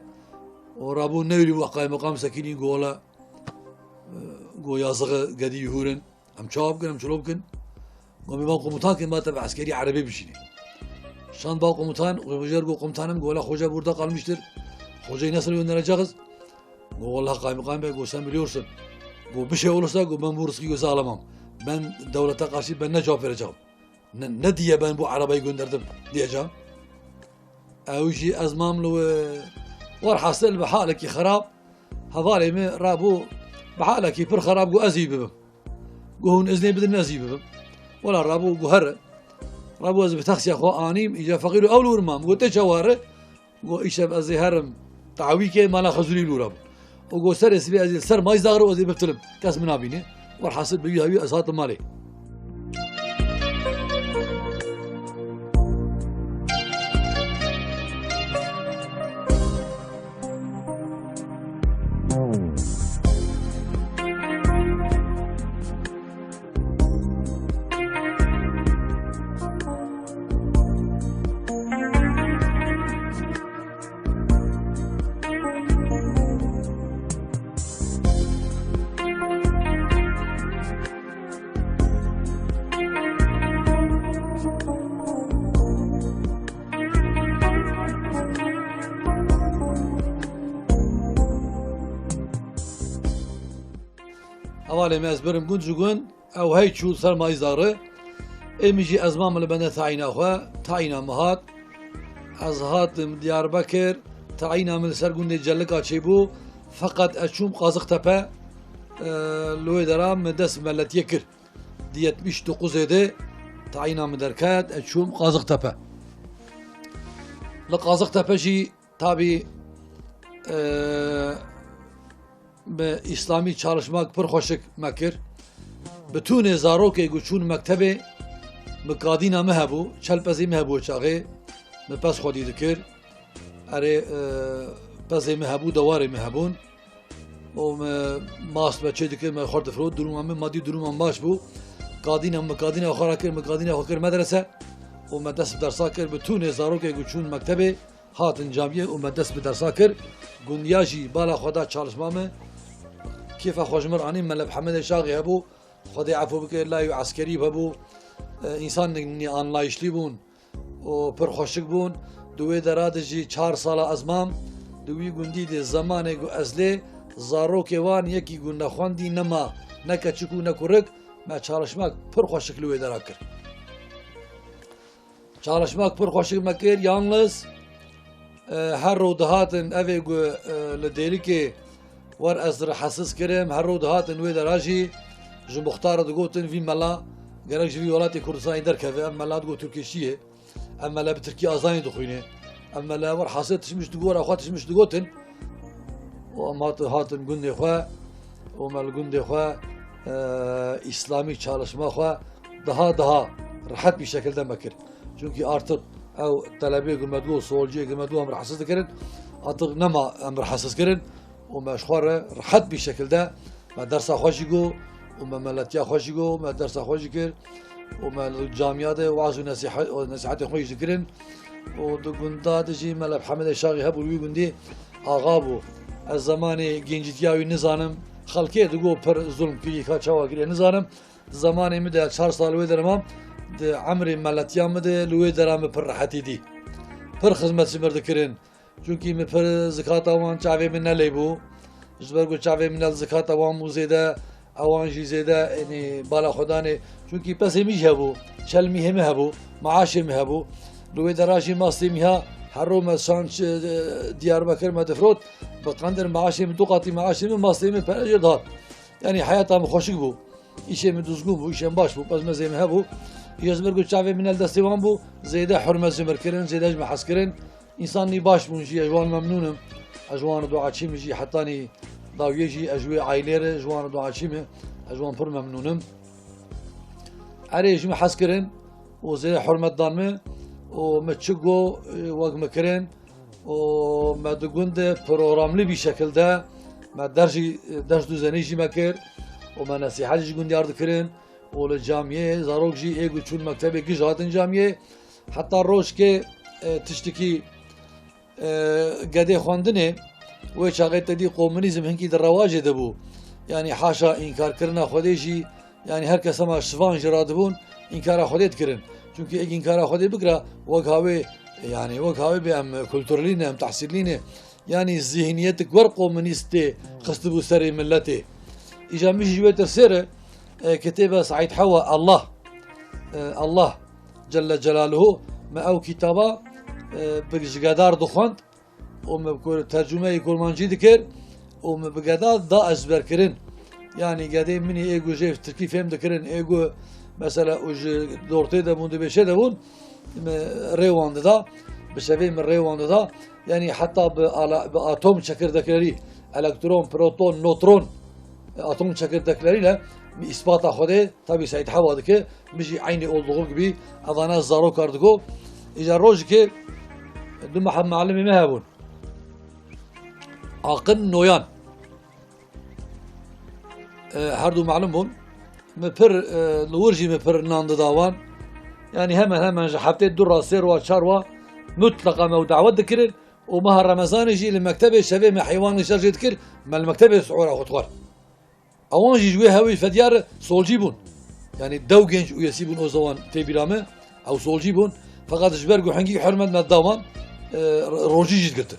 Û rabû newrî û qaymeqam sekinî, got, wele, e, got, yazığı gedî hûr in. Em çawa bikin, em çilo bikin? Got, em ê ba komutan kin, ba te bi eskerî erebê bişînî. Şand ba komutan, Xoca got, komutanım, got, wele Xoca burada kalmıştır. Xocayı nasıl göndereceğiz? Got, wele qaymeqam bey, got, sen biliyorsun. Got, bir şey olursa, got, ben bu rızkıyı göze alamam. Ben devlete karşı ben ne cevap vereceğim? Ne, ne diye ben bu arabayı gönderdim diyeceğim. Ew jî ez mam li we. Werhasil bi halekî xerab, hevalê min rabû bi halekî pir xerab, got, ez ê bibim. Got, hûn iznê bidin, ez ê bibim. Wela rabû, got, here. Rabû, ez bi taksiya xwe anîm, îca feqîr û ew li wir mam. Got, te çawa here? Got, îşev ez ê herim Tawîkê, mala Xezûrî li wir bû. Û got, serê sibê ez ê li ser Mayzdax re ez ê biftilim. Kes min nabîne. Werhasil bi wî hawî ez hatim malê. Hevalê me, ez birim gund ji gund, ew hey çû ser Mayzdax re. Ê min jî ez mam li bende tayîna xwe, tayîna min hat. Ez hatim Diyarbekir, tayîna min li ser gundê Celika çêbû. Feqet ez çûm Qazixtepe, e, li wê dera min dest bi meletiyê kir. Di yetmiş dokuzê de tayîna min derket, ez çûm Qazixtepe. Li Qazixtepe jî tabî, e, bi îslamî çalışmak pir xweşik me kir. Bi tûnê zarokê ku çûn mektebê, bi kadîna min hebû, çel pezê min hebû çaxê, bi pez xwedî dikir. Erê, e, pezê min hebû, dewarê min hebûn. Û me mast me çê dikir, me xwar difirot, duruma min madî duruma min baş bû. Kadîna min, kadîna xwe rakir, min kadîna xwe kir medrese. Û me dest bi dersa kir, bi tûnê zarokê ku çûn mektebê, hatin camiyê û me dest bi dersa kir. Gundiya jî bala xwe da çalışma min. Kêfa xwe ji min anî, Mele Hemedê Şaxî hebû. Xwedê efû bike, layî eskerî hebû. E, însan nî anlayişlî bûn û pir xweşik bûn. Di wê dera de jî çar sala ez mam. Di wî gundî de zemanê ku ez lê, zarokê wan yekî ku nexwendî nema, ne keçik û ne kurik, me çalışmak pir xweşik li wê dera kir. Çalışmak pir xweşik me kir, yalnız, e, her ro dihatin evê ku, e, li Dêlikê wer ez rihesiz kirim, her ro dihatin wê dera jî ji muxtar digotin, vî mela gerek ji vî welatê Kurdistanê derkeve, ev mela digot Tirkî çi ye? Ev mele bi tirkî azanî dixwîne. Ev mele werhasil tişmiş digora xwe tişmiş digotin. Û em hat-, hatin gundê xwe û me li gundê xwe, e, îslamî çalışma xwe daha daha rehet bir şekilde me kir. Çunkî artık ew telebê ku me digot, solciyê ku me digot em rehetsiz dikirin, artık nema em rehetsiz kirin. Û me ji xwe re rehet bir şekilde me dersa xwe jî got û me meletiya xwe jî got, me dersa xwe jî kir û me li camiya de waz û nesîhe-, û nesîhetê xwe jî dikirin. Û di gunda de jî Mele Hemedê Şaxî hebû, wî gundî axa bû. Ez zemanê gencîtiya wî nizanim, xelkê digot pir zulm kiriye, ka çawa kiriye nizanim. Di zemanê min de çar sal wê dere mam, di emrê meletiya min de li wê dera min pir rehetî dî. Pir xizmet ji mir dikirin. Çunkî min pir zikata wan çavê min nelê bû. Ji ber ku çavê min ne li zikata wan bû zêde, ewan jî zêde, yanî bala xwe danê. Çunkî pesê min jî hebû, çel mîhê min hebû, maaşê min hebû. Li wê dera jî mastê mîha her ro me şan, e, Diyarbekir me difirot. Bi qendir maaşê min, du qatî maaşê min, mastê min pere jê dihat. Yanî heyata min xweşik bû. Îşê min duzgûn bû, îşê min baş bû, pezmezê min hebû. Îşê ji ber ku çavê min el destê wan bû, zêde hurmet ji min kirin, zêde ji min hez kirin. Însanî baş bûn jî, ez ji wan memnûn im. Ez ji wan re duaçî me jî, hetanî dawiyê jî ez ji wê aîlê re ji wan re duaçî me. Ez ji wan pir memnûn im. Erê, ji min hez kirin û zêde hurmet dan me û me çi got, e, wek me kirin û me di gund de programlî bî şekil de me ders jî, ders duzenî jî me kir û me nesîhet jî ji gundiyar dikirin û li camiyê zarok jî ê ku çûn mektebê giş hatin camiyê. Heta rojkê, e, tiştekî, e, gedê xwendinê, wê çaxê te dî komunîzm hinkî di rewacê de bû. Yanî haşa înkarkirina Xwedê jî, yanî her kes hema şivan jî radibûn, înkara Xwedê dikirin. Çunkî êk înkara Xwedê bikira, wek hawê, yanî wek hawê bê em kulturlî ne, em tehsîllî ne. Yanî zihniyetik wer komunîstê xistibû serê miletê. Îja min jî ji wê tirsê re, e, kitêba Seîd Hewa Allah, e, Allah Celle Celaluhu, me ew kitaba, e, bi ji gedar dixwend û me kur-, tercumeyê kurmancî dikir û me bi gedar da ezberkirin. Yanî gedê min ê ku jê tirkî fêm dikirin, ê ku mesela û ji dortê de bûn, dibêşê de bûn, me rê wan dida, bi şevê me rê wan dida. Yanî heta bi ala-, bi atom çekirdeklerî, elektron, proton, notron, atom çekirdeklerî le me îspata Xwedê, tabî Seîd Hewa dike, min jî eynî olduğu gibi evana zarokar digo. Îca rojikê du meha malimê me hebûn. Aqin Noyan. E, her du malim bûn. Me pir, e, li wir jî me pir nan dida wan. Yanî hemen hemen ji heftê du ra sê rwa çar wa mutleqa me ew dawet dikirin û meha Remezanê jî li mektebê şevê me heywan nîşer jê dikir, me li mektebê suhura xwe dixwar. Ewan jî ji wê hewî fediyar solcî bûn. Yanî dew genç üyesi bûn o zaman tê bîra me. Ew solcî bûn. Feqet ji ber ku hingî hurmet me da wan, e, rojî jî digirtin.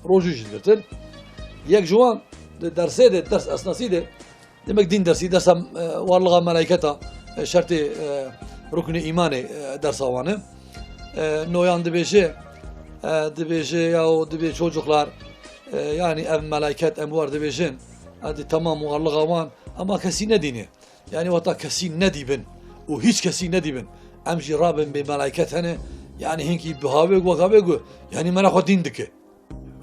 Rojî jî digirtin. Yek ji wan di dersê de, ders esnasî de, demek dîn dersî, dersa, e, warliga melayketa, e, şertê, e, ruknê îmanê, e, dersa wan e. E, Noyan dibêje, e, dibêje ya o dibê çocuklar, e, yani ev melaiket em war dibêjin, hadi tamam warliga wan, ama kesî nedîne. Yani wata kesî nedîbin û hiç kesî nedîbin. Em jî rabin bê melaiket hene, yani hinkî bi havê gu, havê gu, yani me re xwe dîn dike.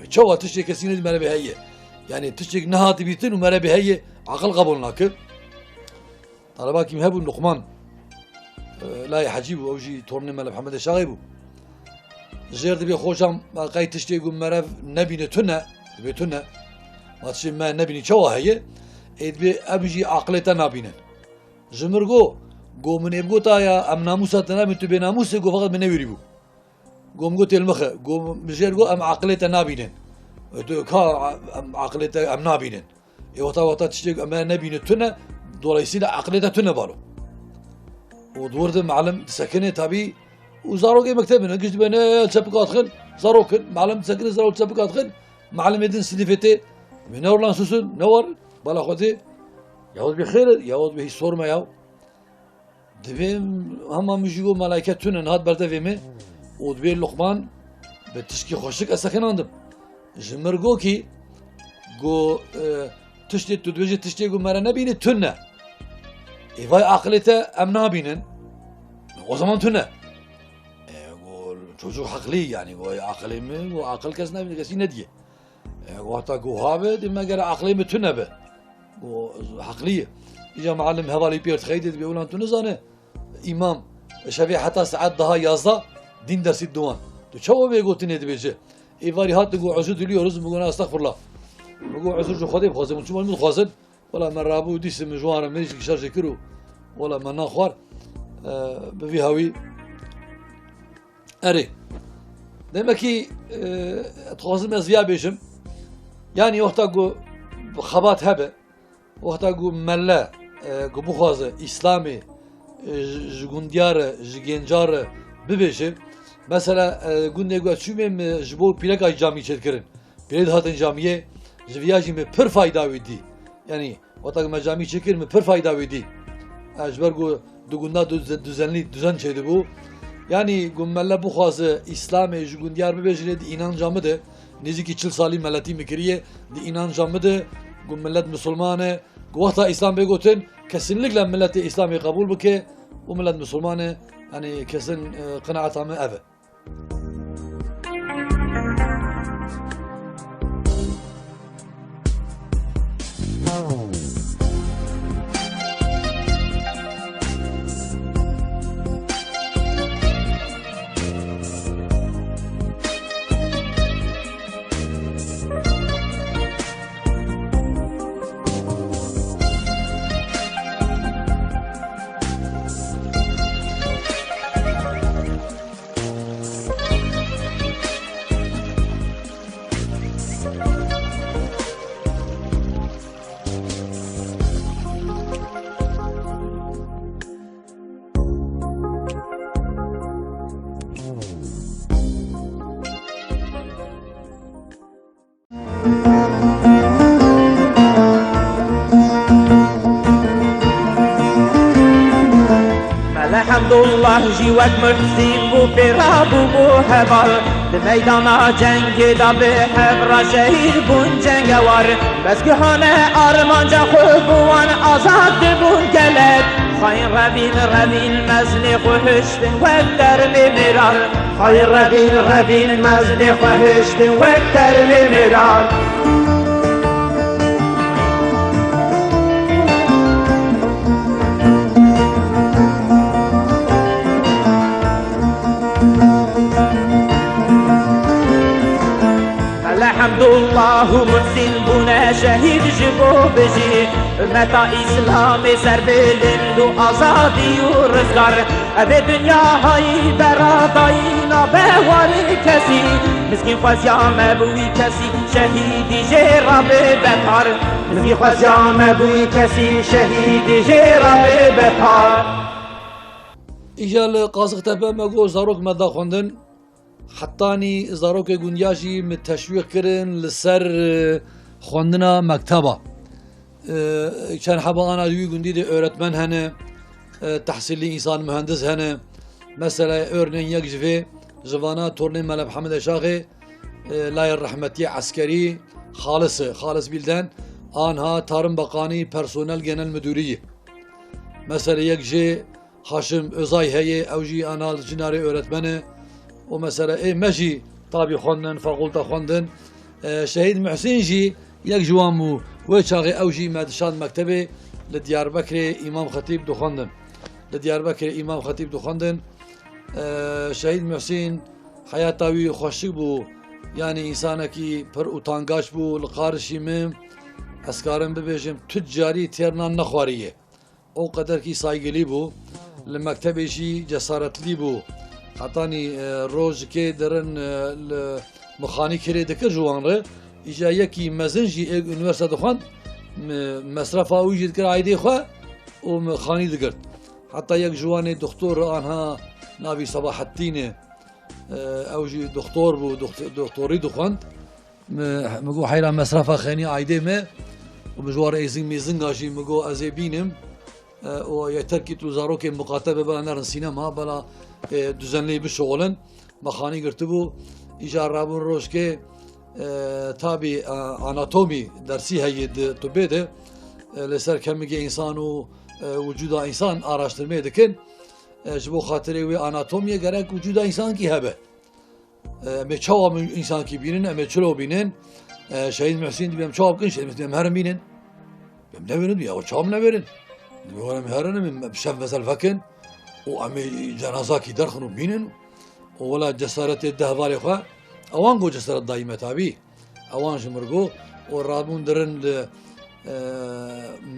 Çawa tiştê kesî nedî me re bê heye? Yani tiştek nehatibîtin û me re bê heye, aqil qebûl nake. Talebakî me hebû Luqman, e, layê Hecî bû, ew jî tornê Mele Mihemedê Şaxê bû. Jêr dibê, xocam, qey tiştê ku merev nebîne tune, dibê tune. Ma tiştê me nebînî çawa heye? Ê dibê em jî aqilê te nabînin. Ji mir go, go min ê bigota ya, em namûsa te nabîn, tu bê namûs î, go feqet min newêrî bû. Go min go têl mixe, go min jêr go em aqilê te nabînin. E, tu ka, em aqilê te em nabînin. Ê wata, wata tiştê em nebîne tune, dolayısıyla aqilê te tune balo. Û di wir de malim disekine tabî û zarokê mektebine, giş dibêne çepika dixin, zarokin, malim disekine zarok çepika dixin, malimê din sinifê tê, me ne lan susun, ne war, bala xwe tê, yahut bi xêr, yahut bi hiç sorma ya. Dibê hema min jî got, melaiket tune, hat berdevê me û dibê Luqman bi tişkî xweşik ez sekinandim. Ji mir got kî, got, e, tiştê tu dibêjî, tiştê ku me re nebîne tune. Ê vay aqilê te em nabînin. O zaman tune. E, got, çocuk haklı yani, got, aqilê min, got, aqil kes nabîne, kesî nediye. E, wexta ku habe, dê me gere aqilê min tune be. Got, heqlî ye. Îca malim hevalî pêr dixeyde dibê, ulan tu nizane, îmam şevê heta saet daha yazda din dersî diwan. Tu çawa vê gotinê dibêje? Êvarî hat digo, özür diliyoruz, mi got, estexfirullah. Mi got, özür ji Xwedê bixwazin, çima min dixwazin? Wela me rabû dîsim ji wan re, min jî şerjê kir û wela me naxwar, e, bi vî hawî erê. Demek ki, e, dixwazim ez viya bêjim. Yani wexta ku xebat hebe, wexta ku mele, e, ku bixwaze Îslamê, e, ji, ji gundiyar re, ji gencar re bibêje. Mesela, e, gundê ku ez çûme, min ji bo pîreka camî çêdikirin. Pêrê dihatin camiyê, ji viya jî min pir fayda wî dî. Yanî, wexta ku me camî çêkir, min pir fayda wî dî. E, ji ber ku di gunda du-, düzenli, düzen çêdibû. Yanî, ku mele bixwaze Îslamê ji gundiyar bibêje, lê di înanca min de, nêzîkî çil salî meletî min kiriye, di înanca min de, ku milet misilman e, ku wexta Îslam bê gotin, Kesinlikle milletê Îslamê qebûl bike û millet Misilman e, yanî kesin, e, qenaeta min ev e. Mele Hemdullah jî wek Muhsîn bû, pê rabû bû heval. Di meydana cengê de bi hev re şehîd bûn cengewar. Mezgihane armanca xwe bû wan, azad dibûn gelek. Xayîn revîn, revîn mezinê xwe hiştin wek termê mêran. Hay revîn, revîn mezinê xwe hiştin wek termê mêran. Elhemdullah û Muhsîn bûne şehîd ji bo bijî. Ummeta Îslamê serbilind û azadî û rizgar. Evê dinya hayî beradayî nabe warê kesî. Mizgîn xweziya me bi wî kesî şehîdî jê re bibe tar. Mizgîn xweziya me bi wî kesî şehîdî jê re bibe tar. Îja li Qazixtepe me got zarok me da xwendin. Hetanî zarokê gundiya jî min teşwîq kirin li ser, e, xwendina mekteba. E, çend heba ana di wî gundî de öğretmen hene, e, tehsîllî însan mühendis hene. Mesela örneğin yek ji vê ji vana tornê Mele Mihemed Eşaxê, e, layê rehmetiyê eskerî Xalis e, Xalis Bîlden, anha Tarım Bakanı Personel Genel Müdürü. Mesela yek jê Haşim Özay heye, ew jî ana li Çinarê öğretmen e. O mesela ê me jî tabî xwendin, fakulte xwendin. E, Şehîd Muhsîn jî yek ji wan bû. Wê çaxê ew jî me dişand mektebê li Diyarbekirê Îmam Xetîb dixwendin. Li Diyarbekirê Îmam Xetîb dixwendin. E, Şehîd Muhsîn heyata wî xweşik bû. Yanî însanekî pir utangaç bû. Li qarişî min, ez karim bibêjim, tu carî têrnan nexwariye. O qederkî saygilî bû. Li mektebê jî cesaretlî bû. Hetanî, e, rojikê derin, e, li mixanî kirê dikir ji wan re. Îca yekî mezin jî êk unîversîte dixwend, mi-, mesrefa wî jî dikir aîdê xwe û mixanî digirt. Heta yek ji wan ê doktor anha navî Sebahettîn e. E, ew jî doktor bû, dokt-, doktorî dixwend. Mi, mi got, "Heyra mesrefa xenî aydê me." Û mi ji war êzing mêzinga jî mi got, "Ez ê bînim." E, û yeter ki tu zarokên muqate bibe nerin sînema, bela, e, düzenlî bişixulin. Me xanî girtibû. Îcar rabûn rojkê, e, tabî, e, anatomî dersî heye di tibê de. E, li ser kemikê însan û, e, wicûda însan araştirmê dikin. E, ji bo xatirê wê anatomiyê gerek wicûda însankî hebe. E, em ê çawa min însankî bînin, em ê çilo bînin? E, Şehîd Muhsîn dibê em çawa bikin, Şehîd Muhsîn em herin bînin. Em neverin, ya çawa em neverin? Dibê em herin, em şev mezel vekin û em ê cenazakî derxin û bînin. Û wela cesaretê de hevalê xwe, ewan got cesaret dayî me tabî. Ewan ji mir got û rabûn dirin li, e,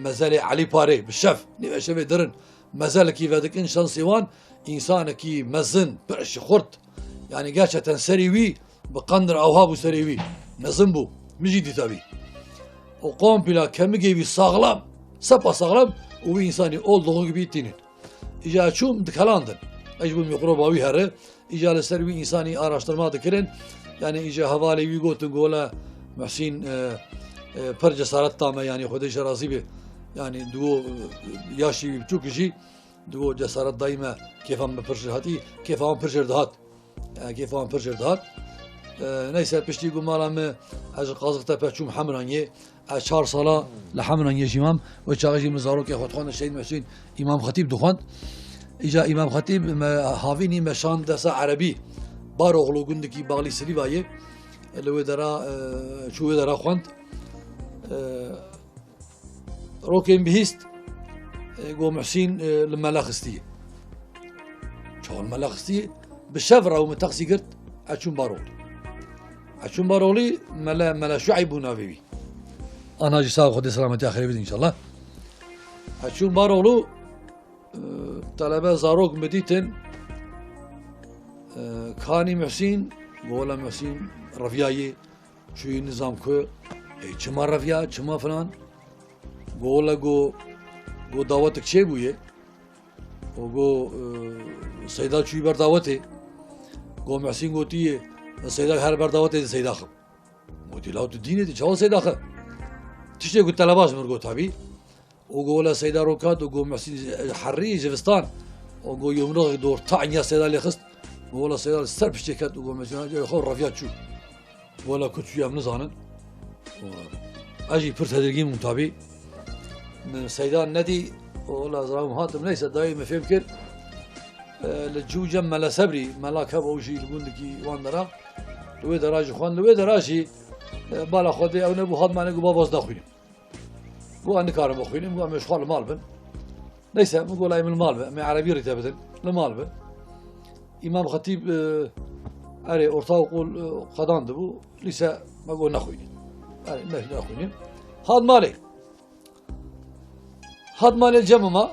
mezelê Elî Parê bi şev, nîve şevê dirin. Mezelekî vedikin şansê wan, însanekî mezin, pir şixurt. Yanî gerçekten serî wî bi qendir awha bû serê wî. Mezin bû. Min jî dîta wî. Û kompîla kemikê wî saxlam, sepa saxlam û wî însanî olduğu gibi tînin. Îca çûm dikelandin. Ez ji bo mîkroba wî here. Îca li ser wî însanî araştirma dikirin. Yanî îca hevalê wî gotin, gola Muhsîn, e, e, pir cesaret da me, yanî Xwedê ji razî be. Yanî digo, e, yaşî wî biçûk jî digo cesaret dayî me, kêfa me pir jêr hatî, kêfa wan pir jêr dihat. E, kêfa wan pir jêr dihat. E, neyse, piştî ku mala me, ez ji Qazixtepe çûm Hemrangê. Ez çar sala li Hemrangê jî mam. Wê çaxê jî min zarokê xwe dixwend, Şehîd Mesûd Îmam Xetîb dixwend. Îca Îmam Xetîb me havînî me şand dersa erebî. Baroxlu gundikî baxlî Silîva ye. Li wê dera, e, çû wê dera xwend. E, Rokên bihîst, e, go Muhsîn, e, li mele xistiye. Çawa li mele xistiye? Bi şev re û min taksî girt, ez çûm Baroxlî. Ez çûm Baroxlî, mele, mele Şueyb bû navê wî. Ana jî sax, Xwedê selametiya xêrê bidin înşallah. Ez çûm Baroxlî, e, telebe zarok min dîtin, e, kanî Muhsîn, go wela Muhsîn reviyaye. Çûyî nizam ku, ey, çima reviya, çima filan. Go wela go, go dawetik çêbûye. Û go, e, Seyda çûyî ber dawetê. Go Muhsîn gotiye, Seyda her ber dawetê de Seyda xim. Gotî, law tu dînê dî, çawa Seyda xim? Tiştê ku teleba ji min got tabî. Û go wela Seyda rokat û go Muhsîn herî zivistan. Û go yumruxek di orta enya Seyda lê xist. Go wela Seyda li ser piştê ket û go Muhsîn xwe reviya çû. Go wela ku çû em nizanin. Ez jî pir tedirgîn bûm tabî. Min Seyda nedî, û wela ez rabûm hatim, neyse dayê min fêm kir. E, li cû cem Mele Sebrî, Mela Kebo jî li gundikî wan dera. Li wê dera jî xwend, li wê dera jî, e, bala Xwedê ew nebû, hat mane ku bavaz daxwînim. Got, "Ez nikarim bixwînim." Got, "Em ê ji xwe li mal bin." Neyse, min got, "La em li mal bin, em ê erebî rîte bidin, li mal bin." Îmam Xetîb, e, erê, orta okul, e, qedan dibû, lîse me got, "Nexwînî." Erê, ne, nexwînî. Hat malê. Hat malê cem ma,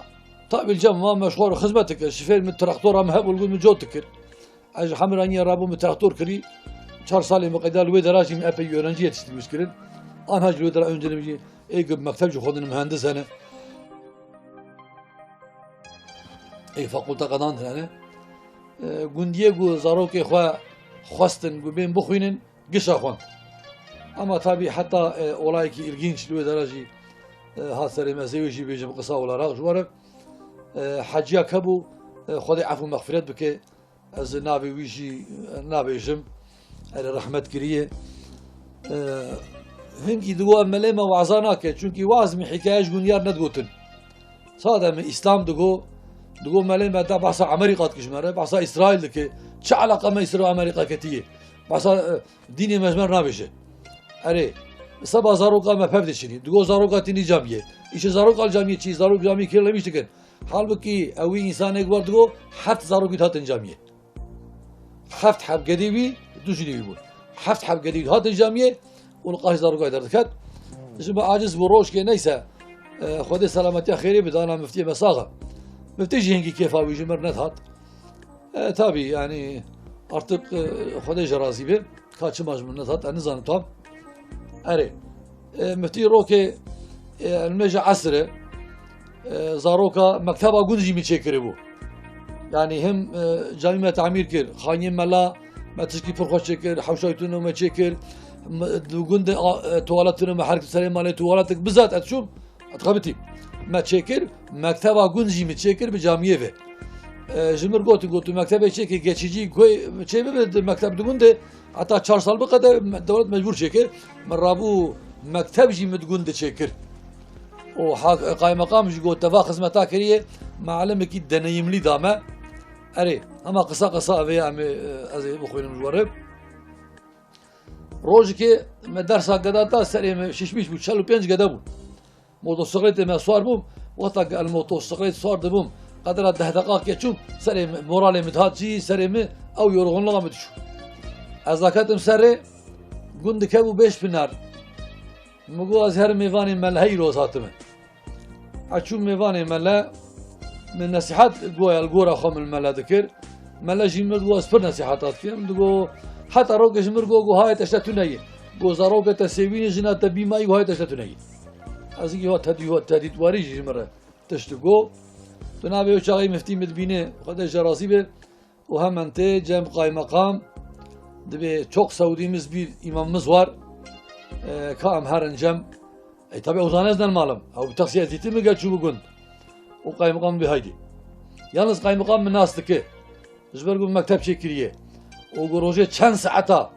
tabî cem ma, me ji xwe re xizmet dikir, şifêr min traktora min hebû, li gund min cot dikir. Ez ji Hemraniya rabûm, min traktor kirî. Çar salê min qeyda li wê dera jî min epey öğrenci yetiştirmiş kirin. Anha ji wê dera öncülüm jî ê ku mekteb jî xwendin, mühendis hene. Ê fakulte qedandin hene. E, gundiyê ku zarokê xwe xwestin ku bên bixwînin, gişa xwend. Ama tabî heta, e, olayekî ilginç li wê dera jî, e, hat serê me, ez ê wê jî bêjim qisa olarak ji we re. E, Heciya Kebû, e, Xwedê efû mexfiret bike. Ez navê wî jî nabêjim. Erê rehmet kiriye. Ee, hingî digo ev melê me waza nake. Çunkî waz min hikaye ji gunyar nedigotin. Sade min Îslam digo, digo melê me da behsa Amerîka dike ji me re, behsa Îsraîl dike. Çi eleqa me Îsraîl Amerîka ketiye? Behsa, e, dînê me ji me re nabêje. Erê, seba zaroka me pev dişinî. Digo zaroka tînî camiyê. Îşe zaroka camiyê çi? Zarok camiyê kirlemiş dikin. Halbukî ew wî însanek wer digo, heft zarokî hatin camiyê. Heft heb gedê wî, du jinê wî bûn. Heft heb gedê wî hatin camiyê û li qaş zaroka derdiket. Ji me aciz bû rojkê neyse, e, Xwedê selametiya xêrê bide, ana miftiyê me sax e. Miftî jî hingî kêfa wî ji mir nedihat. E, tabî, yanî, artık, e, Xwedê ji razî be. Ka çima ji min nehat, ez nizanim tam. Erê. E, miftî rokê, e, nimêja esrê, e, zaroka mekteba gund jî min çêkiribû. Yanî him, e, camî me tamîr kir, xaniyê mela me tişkî pir xweş çêkir, hewşayê tune me çêkir, me, di gundê a, e, tuwalet tune me her serê malê tuwaletik bizat ez çûm, Dixebitî. Me çêkir, mekteba gund jî min çêkir bi camiyê ve. E, ji mir gotin, gotin, "Mektebê çêkir, geçici koy çê bibe di mekteb di gundê, heta çar sal biqede, me-, dewlet mecbur çêkir." Min rabû mekteb jî min di gundê çêkir. Û ha-, qaymeqam jî got, "Te va xizmeta kiriye, mealimekî deneyimlî da me." Erê, hema qisa qisa ev ê em ê, e, ez ê bixwînim ji we re. Rojekê me dersa geda da, serê me şişmiş bû, çel û pênc gede bû. Motosikletê me swar bûm, wexta ku el motosiklet swar dibûm, qedera deh deqa ke çûm, serê min, moralê min dihat cî, serê min, ew yorgunluğa min diçû. Ez daketim serê, gund dikebû Bêşpinar. Min got, "Ez her mêvanê me li heyî roz hatime." Ez çûm mêvanê mele, min nesîhet goya li gora xwe min mele dikir. Mele jî min got, "Ez pir nesîheta dikim." Digo, heta rokê ji mir got, got, "Hayê te işte tune ye." Got, "Zarokê te sêwînê, jina te bîmayî, got, hayê te işte tune ye." Ez î wa tedî-, tedîtwarî jî ji min re tişt digo. Tu nabê ew çaxê miftî min dibîne, Xwedê ji razî be. Û hemen tê cem qaymeqam, dibê çok sevdiğimiz bir imamımız var. E, ka em herin cem. E, tabi ew zane ez ne li mal im. Ew bi taksî ez dîtim min gel çûbû gund. Û qaymeqam bê haydi. Yalnız qaymeqam min nas dike. Ji ber ku mekteb çêkiriye. Û ku rojê çend saeta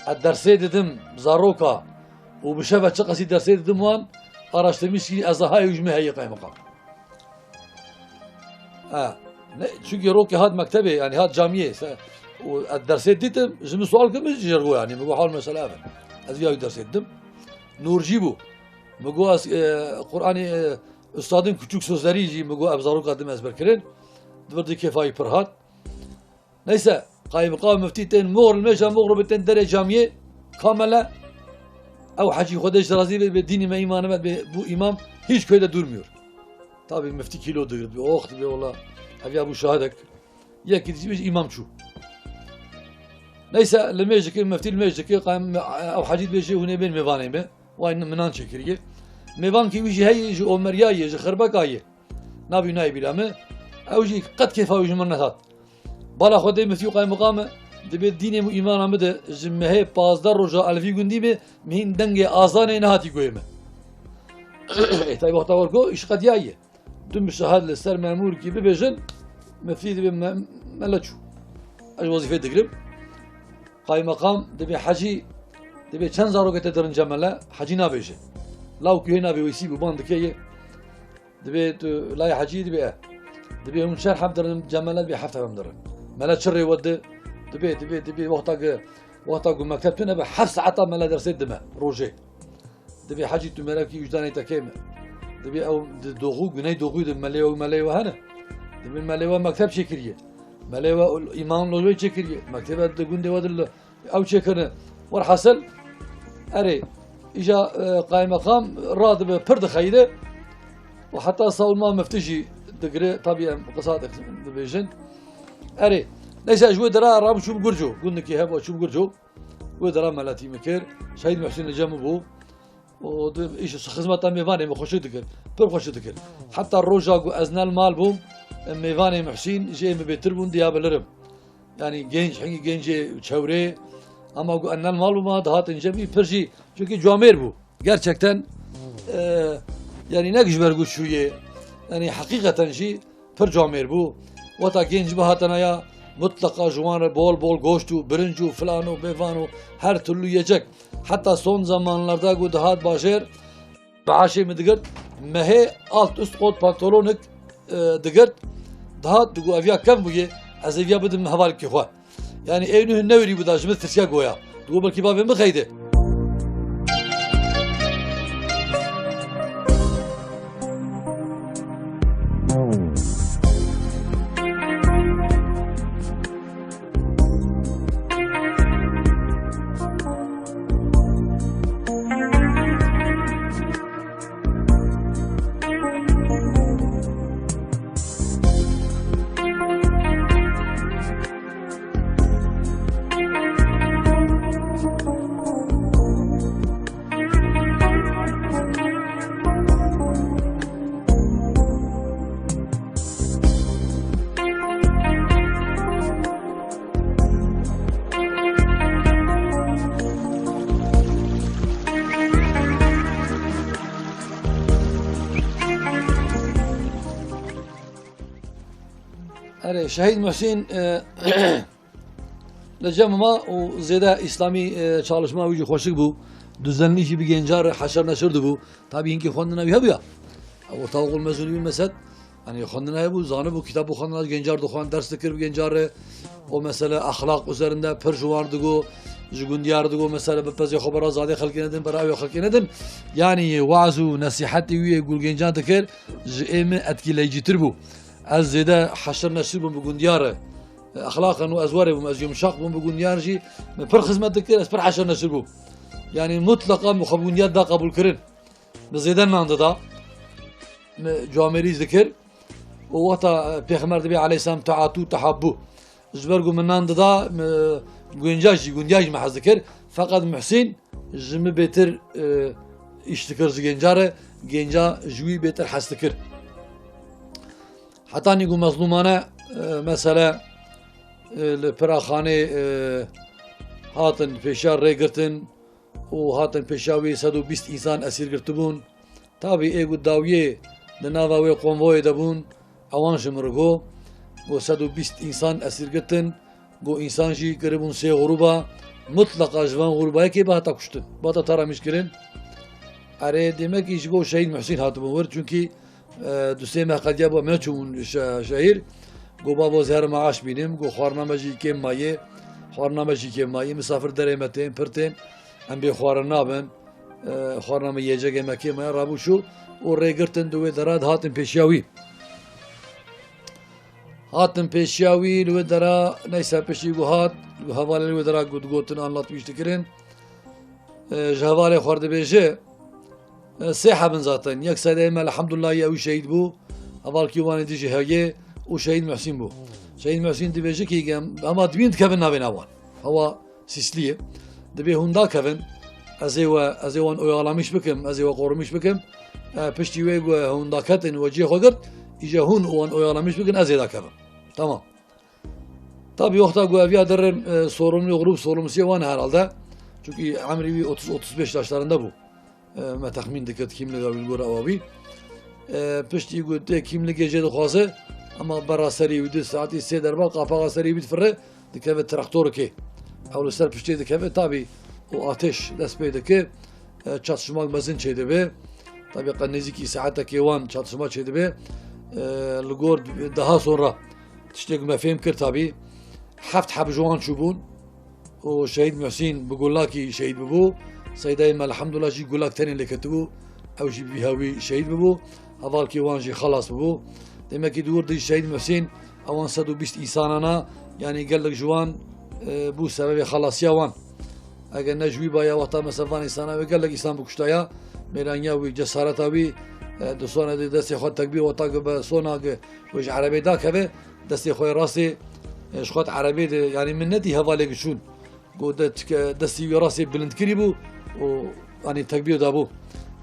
Ez dersê didim zaroka û bi şeve çiqasî dersê didim wan, araştirmîş kî ez daha ew ji min heye qaymeqam. Ha, ne, çünkü rokê hat mektebê, yani hat camiyê, se, û ez dersê didim, ji min sual kir, min jê re got, yani, min got, hal mesele ev e. Ez viya wî dersê didim. Nûrcî bû. Min got, ez, e, Qur'anê, e, Üstadın Küçük Sözleri jî, min got, ev zaroka din ezber kirin. Di vir di kêfa wî pir hat. Neyse, qaymeqam, miftî tên Moxr, li mêja Moxr bê tên derê camiyê, kamele, ew hecî Xwedê ji razî be, bê dînî me, îmanê me, bê bu îmam hiç köyde durmuyor. Tabi miftî kîlo digirt, bê ox, dibê wela, ev ya bu şahidek. Yekî dî bê îmam çû. Neyse, li mêj dike, miftî li mêj dike, qayem-, ew hecî dibêje, hûn ê bên mêvanê me. Way min nan çêkiriye. Mêvankî wî jî heye, ji Omeriyayê, ji Xirbekayê. Navî nayê bîra min. Ew jî qet kêfa wî ji min nehat. Bala Xwedê miftî û qaymeqam e, dibê dînê min û îmana min de ji mehê pazdeh roja elvî gundî me, min hîn dengê azanê nehatî guhê min. Ê, taybî wexta wer got, îş qediyaye. Du muşahid li ser memûrkî bibêjin, miftî dibê me-, mele çû. Ez wezîfê digirim. Qaymeqam dibê hecî, dibê çend zarokê te dirin cemele, hecî nabêje. Law ku hê navê weysî bû, ban dike yê. Dibê tu layê hecî dibê e. Dibê hûn çend heb dirin cemele, dibê heft heb em dirin. Mele çi rê we di? Dibê, dibê, dibê wexta ku, wexta ku mekteb tune be heft saeta mele dersê dime rojê. Dibê hecî tu merevkî wijdanê te kêm e. Dibê ew di Doğu, Güneydoğu de melê ew melê we hene. Dibê melê we mekteb çêkiriye. Melê we îman lojayê çêkiriye. Mektebe di gundê we de li ew çêkirine. Werhasil, erê, îja, e, qaymeqam radibe pir dixeyre. Û heta savunma miftî jî digire, tabî em qisa dibêjin. Erê, neyse, ji wê dera rabû çûm Gurco. Gundekî heba çûm Gurco. Wê dera meletî min kir. Şehîd Muhsîn li cem min bû. Û di, îş xizmeta mêvanê min xweşik dikir. Pir xweşik dikir. Heta roja ku ez ne li mal bûm, mêvanê Muhsîn ji ê min bêtir bûn, diya bilirim. Yani genç, hingî gencê çewrê, ama ku ez ne li mal bûm, dihatin cem wî pir jî, çünkü camêr bû. Gerçekten, e, yani ne ji ber ku çûyê, yani hakikaten jî pir camêr bû. Weta genç bihatana ya, mutlaka ji wan re bol bol goşt û birinc û filan û bêvan û her türlü yiyecek. Heta son zamanlarda ku dihat bajêr, maaşê min digirt, mehê alt üst kot pantolonik, e, digirt. Dihat digot, ev ya kevn bûye, ez ê viya bidim hevalkê xwe. Yani ê nuh newirî bû da ji min tirsiya goya. Digot belkî bavê min xeyde. Erê, Şehîd Muhsîn, e, li cem ma û zêde îslamî, e, çalışma wî jî xweşik bû. Düzenlî jî bi genca re heşir neşir dibû. Tabî hinkî xwendina wî hebûya. Ew ortaokul mezûnî bû mesel. Hani xwendina hebû, zanibû, kitab û xwendina gencar dixwend, ders dikir bi gencar re. O mesele exlaq üzerinde pir ji wan digo, ji gundiyar digo, mesele bi pezê xwe bera zadê xelkê nedin, bera ew xelkê nedin. Yani waaz û nesîhetê wî yê gul gencan dikir, ji ê min etkîleyicîtir bû. Ez zêde heşir neşir bûm bi gundiyar re. Exlaqan û ez werê bûm, ez yumşaq bûm bi gundiyar jî. Min pir xizmet dikir, ez pir heşir neşir bûm. Yani mutlaka min xwe bi gundiyar da qebûl kirin. Min zêde nan dida. Min camêrî dikir. Û wexta, e, Pêxember dibê aleyhisselam teatu tehabbu. Ji ber ku min nan dida, min gunca jî, gundiya jî min hez dikir. Feqet Muhsîn ji min bêtir, e, îş dikir ji genca re, genca ji wî bêtir hez dikir. Hetanî ku mezlûmane, e, mesele, e, li Piraxanê, e, hatin pêşiya rê girtin û hatin pêşiya wî sed û bîst însan esîr girtibûn. Tabî ê ku dawiyê di nava wê konvoyê de bûn, ewan ji min re got, got sed û bîst însan esîr girtin, got însan jî kiribûn sê grûba, Mutlaqa ji van xurbayekê bihata kuştin, bihata taramîş kirin. Erê, demek jî ji bo Şehîd Muhsîn hatibûn wir, çunkî, e, du sê meh qediya bû, me çûbûn şe-, şehîr. Go bavo, ez here maaş bînim, go xwarina me jî kêm maye, xwarina me jî kêm maye, misafir derê me tên, pir tên, em bê xwarin nabin, e, xwarina me yêcegê me kêm maye, rabû şû û rê girtin di wê dera dihatin pêşiya wî. Hatin pêşiya wî li wê dera, neyse piştî ku hat, hevalê li wê dera got-, gotin, anlatmîş dikirin. E, ji hevalê xwe re dibêje, e, sê hebin zaten. Yek Seydê me elhamdulillah ew şehîd bû. Hevalkî wan ê dî jî heye û Şehîd Muhsîn bû. Şehîd Muhsîn dibêje ki gem, hema dibîn dikevin navê nawan. Hewa Sîsliyê. Dibê hûn dakevin, ez ê we, ez ê wan oyalamîş bikim, ez ê we qorumîş bikim. E, piştî wê ku hûn daketin we cihê xwe girt, îca hûn wan oyalamîş bikin, ez ê dakevim. Tamam. Tabi wexta ku eviya derin, e, sorumlu grup sorumlusu wan herhalde. Çünkü emrî wî otuz otuz beş yaşlarında bû. E, me texmîn dikir kimliga wî li gor ewa wî. E, piştî ku tê kimligê jê dixwaze, ama bera serî wî di saetî sê derba qapaxa serî wî difire, dikeve traktorikê. Ew li ser piştê dikeve, tabî û ateş dest pê dike. E, çatışmak mezin çêdibe. Tabî qe nêzîkî saetekê wan çatışma çêdibe. E, li gor daha sonra tiştê ku me fêm kir tabî. Heft heb ji wan çûbûn. û Şehîd Muhsîn bi gulakî şehîd bibû. Seydayê me elhamdulillah jî gulak tenê lê ketibû. Ew jî bi vî hewî şehîd bibû. Hevalkî wan jî xelas bibû. Demekî di wir de jî Şehîd Muhsîn ewan sed û bîst însanana, yanî gelek ji wan, e, bû sebebê xelasiya wan. Eger ne ji wî baya wexta mesela van însana wê gelek însan bikuştaya, mêraniya wî, cesareta wî, e, di sona de destê xwe tekbîr wexta ku be sona ku wê ji erebê dakeve, destê xwe yê rastê, e, ji xwe di erebê de, yanî min nedî hevalê ku çûn. Got de tike destî wî rastê bilind kirî bû û, yanî tekbîr dabû.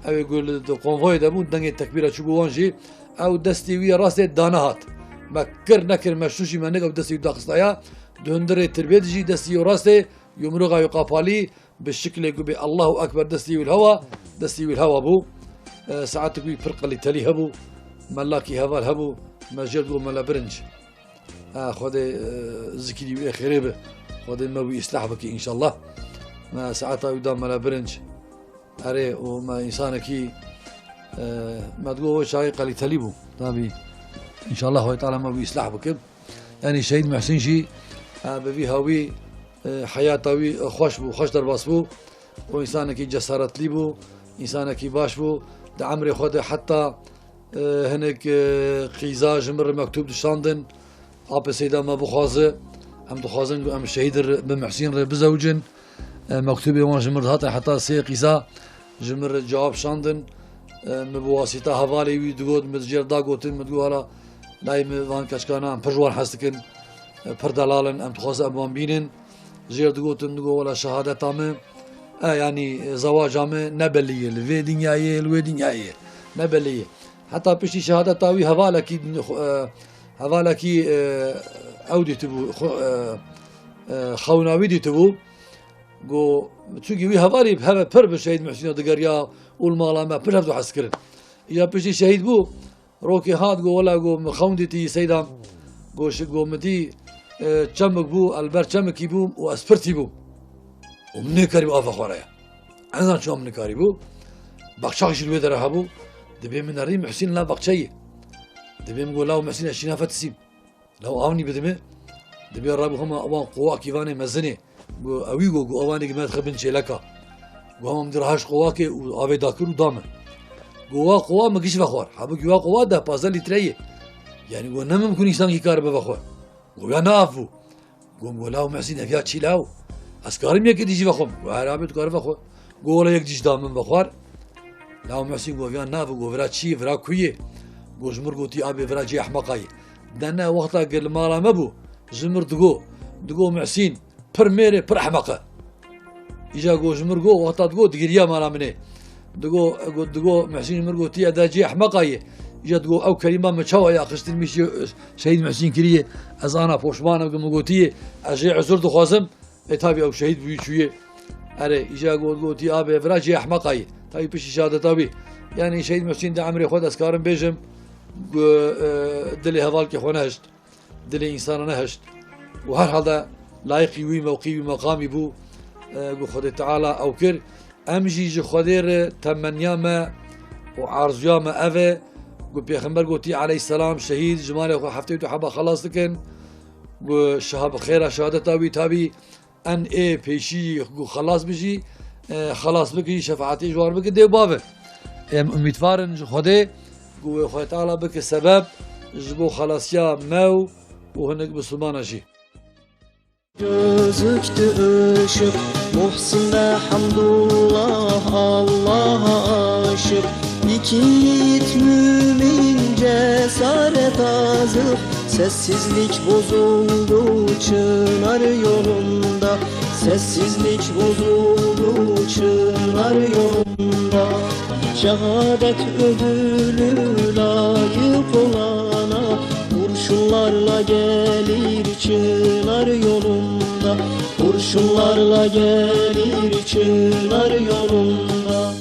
Ew ê ku li, di konvoyê de bûn, dengê tekbîra çûbû wan jî. Ew destî wî rastê dane hat. Me kir nekir, me şûşî me nik ew destî wî daxistaya. Di hundirê tirbê de jî destî wî rastê, yumruxa wî qapalî, bi şiklê ku bê Allahu Ekber destî wî li hewa, destî wî li hewa bû. E, saetik wî pir qelîtelî hebû. Melakî heval hebû. Me jê got mela birinc. E, Xwedê, e, zikirî wî ê xêrê bi. Xwedê me wî îslah bike înşallah. Me saeta wî da mela birinc. Erê, û me însanekî, e, me digot wê çaxê qelîtelî bû. Tabî, înşallah Xwedê Teala me wî îslah bike. Yanî Şehîd Muhsîn jî, e, bi vî hawî, e, heyata wî, e, xweş bû, xweş derbas bû. Û însanekî cesaretlî bû, însanekî baş bû. Di emrê xwe de heta, e, hinek, e, qîza ji min re mektûb dişandin. Apê Seyda me bixwaze, em dixwazin ku em şehîd re, bi Muhsîn re bizewicin. E, mektûbê wan ji min re dihatin heta sê qîza ji min re cewab şandin. E, min bi wasîta hevalê wî digot, min jê re da gotin, min digot, hala layê min van keçikana em pir ji wan hez dikin, e, pir delal in, em dixwazin em wan bînin. Jê re digotin, digot, wela şehadeta min, e, yanî, e, zewaca min ne belî ye, li vê dinyayê, li wê dinyayê ne belî ye. Heta piştî şehadeta wî hevalekî, e, hevalekî, e, ew dîtibû, xwe, e, e, xewna wî dîtibû. Go, çunkî wî hevalî heve pir bi Şehîd Muhsîna digeriya û li mala me pir hevdu hez kirin. Îja piştî şehîd bû, rokê hat, go, wela, go, min xewn dîtî Seyda, go, şi, go, min dî, e, çemik bû, el ber çemikî bû û ez pirtî bûm. Û min nêkarîbû ava xwe re ya. Ez zan çima min nikarîbû. Baxçax jî li wê dera hebû. Dibê min nerî Muhsîn la baxçeyê. Dibê min go, law Muhsîn ez şîna fetisîm. Law avnî bidime. Dibê rabû hema wan qowakî vanê mezinê. Go, ewî go, go, ewanê gi me dixe bin çêleka. Go, hema min dira haş qowakê û avê dakir û da min. Go, wa qowa min giş vexwar. Hebû ki wa qowa deh pazdeh lître ye. Yanî go, ne mimkun însan ki karibe vexwe. Go, ya ne av bû. Go, go, law Muhsîn, ev ya çi law? Ez karim yekê dî jî vexwim. Go, her abê tu kare vexwe. Go, wela yek dî jî da min vexwar. Law Muhsîn go, ev ya nav, go, vira çi ye, vira ku ye? Go, ji mir gotî, abê, vira cê ehmeqa ye. De ne, wexta ke li mala me bû, ji mir digo, digo Muhsîn, pir mêr e, pir ehmeq e. Îja go ji mir go, wexta digo, digiriya mala min ê. Digo, go, digo, Muhsîn ji mir gotî, eda cê ehmeqa ye. Îja digo, ew kelîma min çawa ya xistin, min jî Şehîd Muhsîn kiriye. Ez ana poşman im, min gotiye, ez jê uzur dixwazim. Ê tabî ew şehîd bûyî çûye. Erê, îja got, gotî, abê, vira cê ehmeqa ye. Tabî piştî şehadeta wî. Yanî Şehîd Muhsîn di emrê xwe de ez karim bêjim, go, e, dilê hevalkê xwe nehişt. Dilê însana nehişt. Û herhalde layiqî wî mewqî wî meqamî bû. e, ku Xwedê Teala ew kir. Em jî ji Xwedê re temenya me û arzuya me ev e, ku Pêxember gotî aleyhisselam, şehîd ji malê xwe heftê û du heba xelas dikin, ku şeha-, xêra şehadeta wî tabî en ê pêşî ku xelas bijî, e, xelas bikî, şefaetê ji wan bike dê û bavê. Em umîdvar in ji Xwedê ku wê Xwedê Teala bike sebeb ji bo xelasiya me û, û hinek Misilmana jî. Gözüktü ışık, Muhsin ve Hamdullah Allah'a aşık. İki yiğit mümin cesaret azık, sessizlik bozuldu çınar yolunda. Sessizlik bozuldu çınar yolunda. Şehadet ödülü layık olana kurşunlarla gelir çınar yolunda. Kurşunlarla gelir çınar yolunda.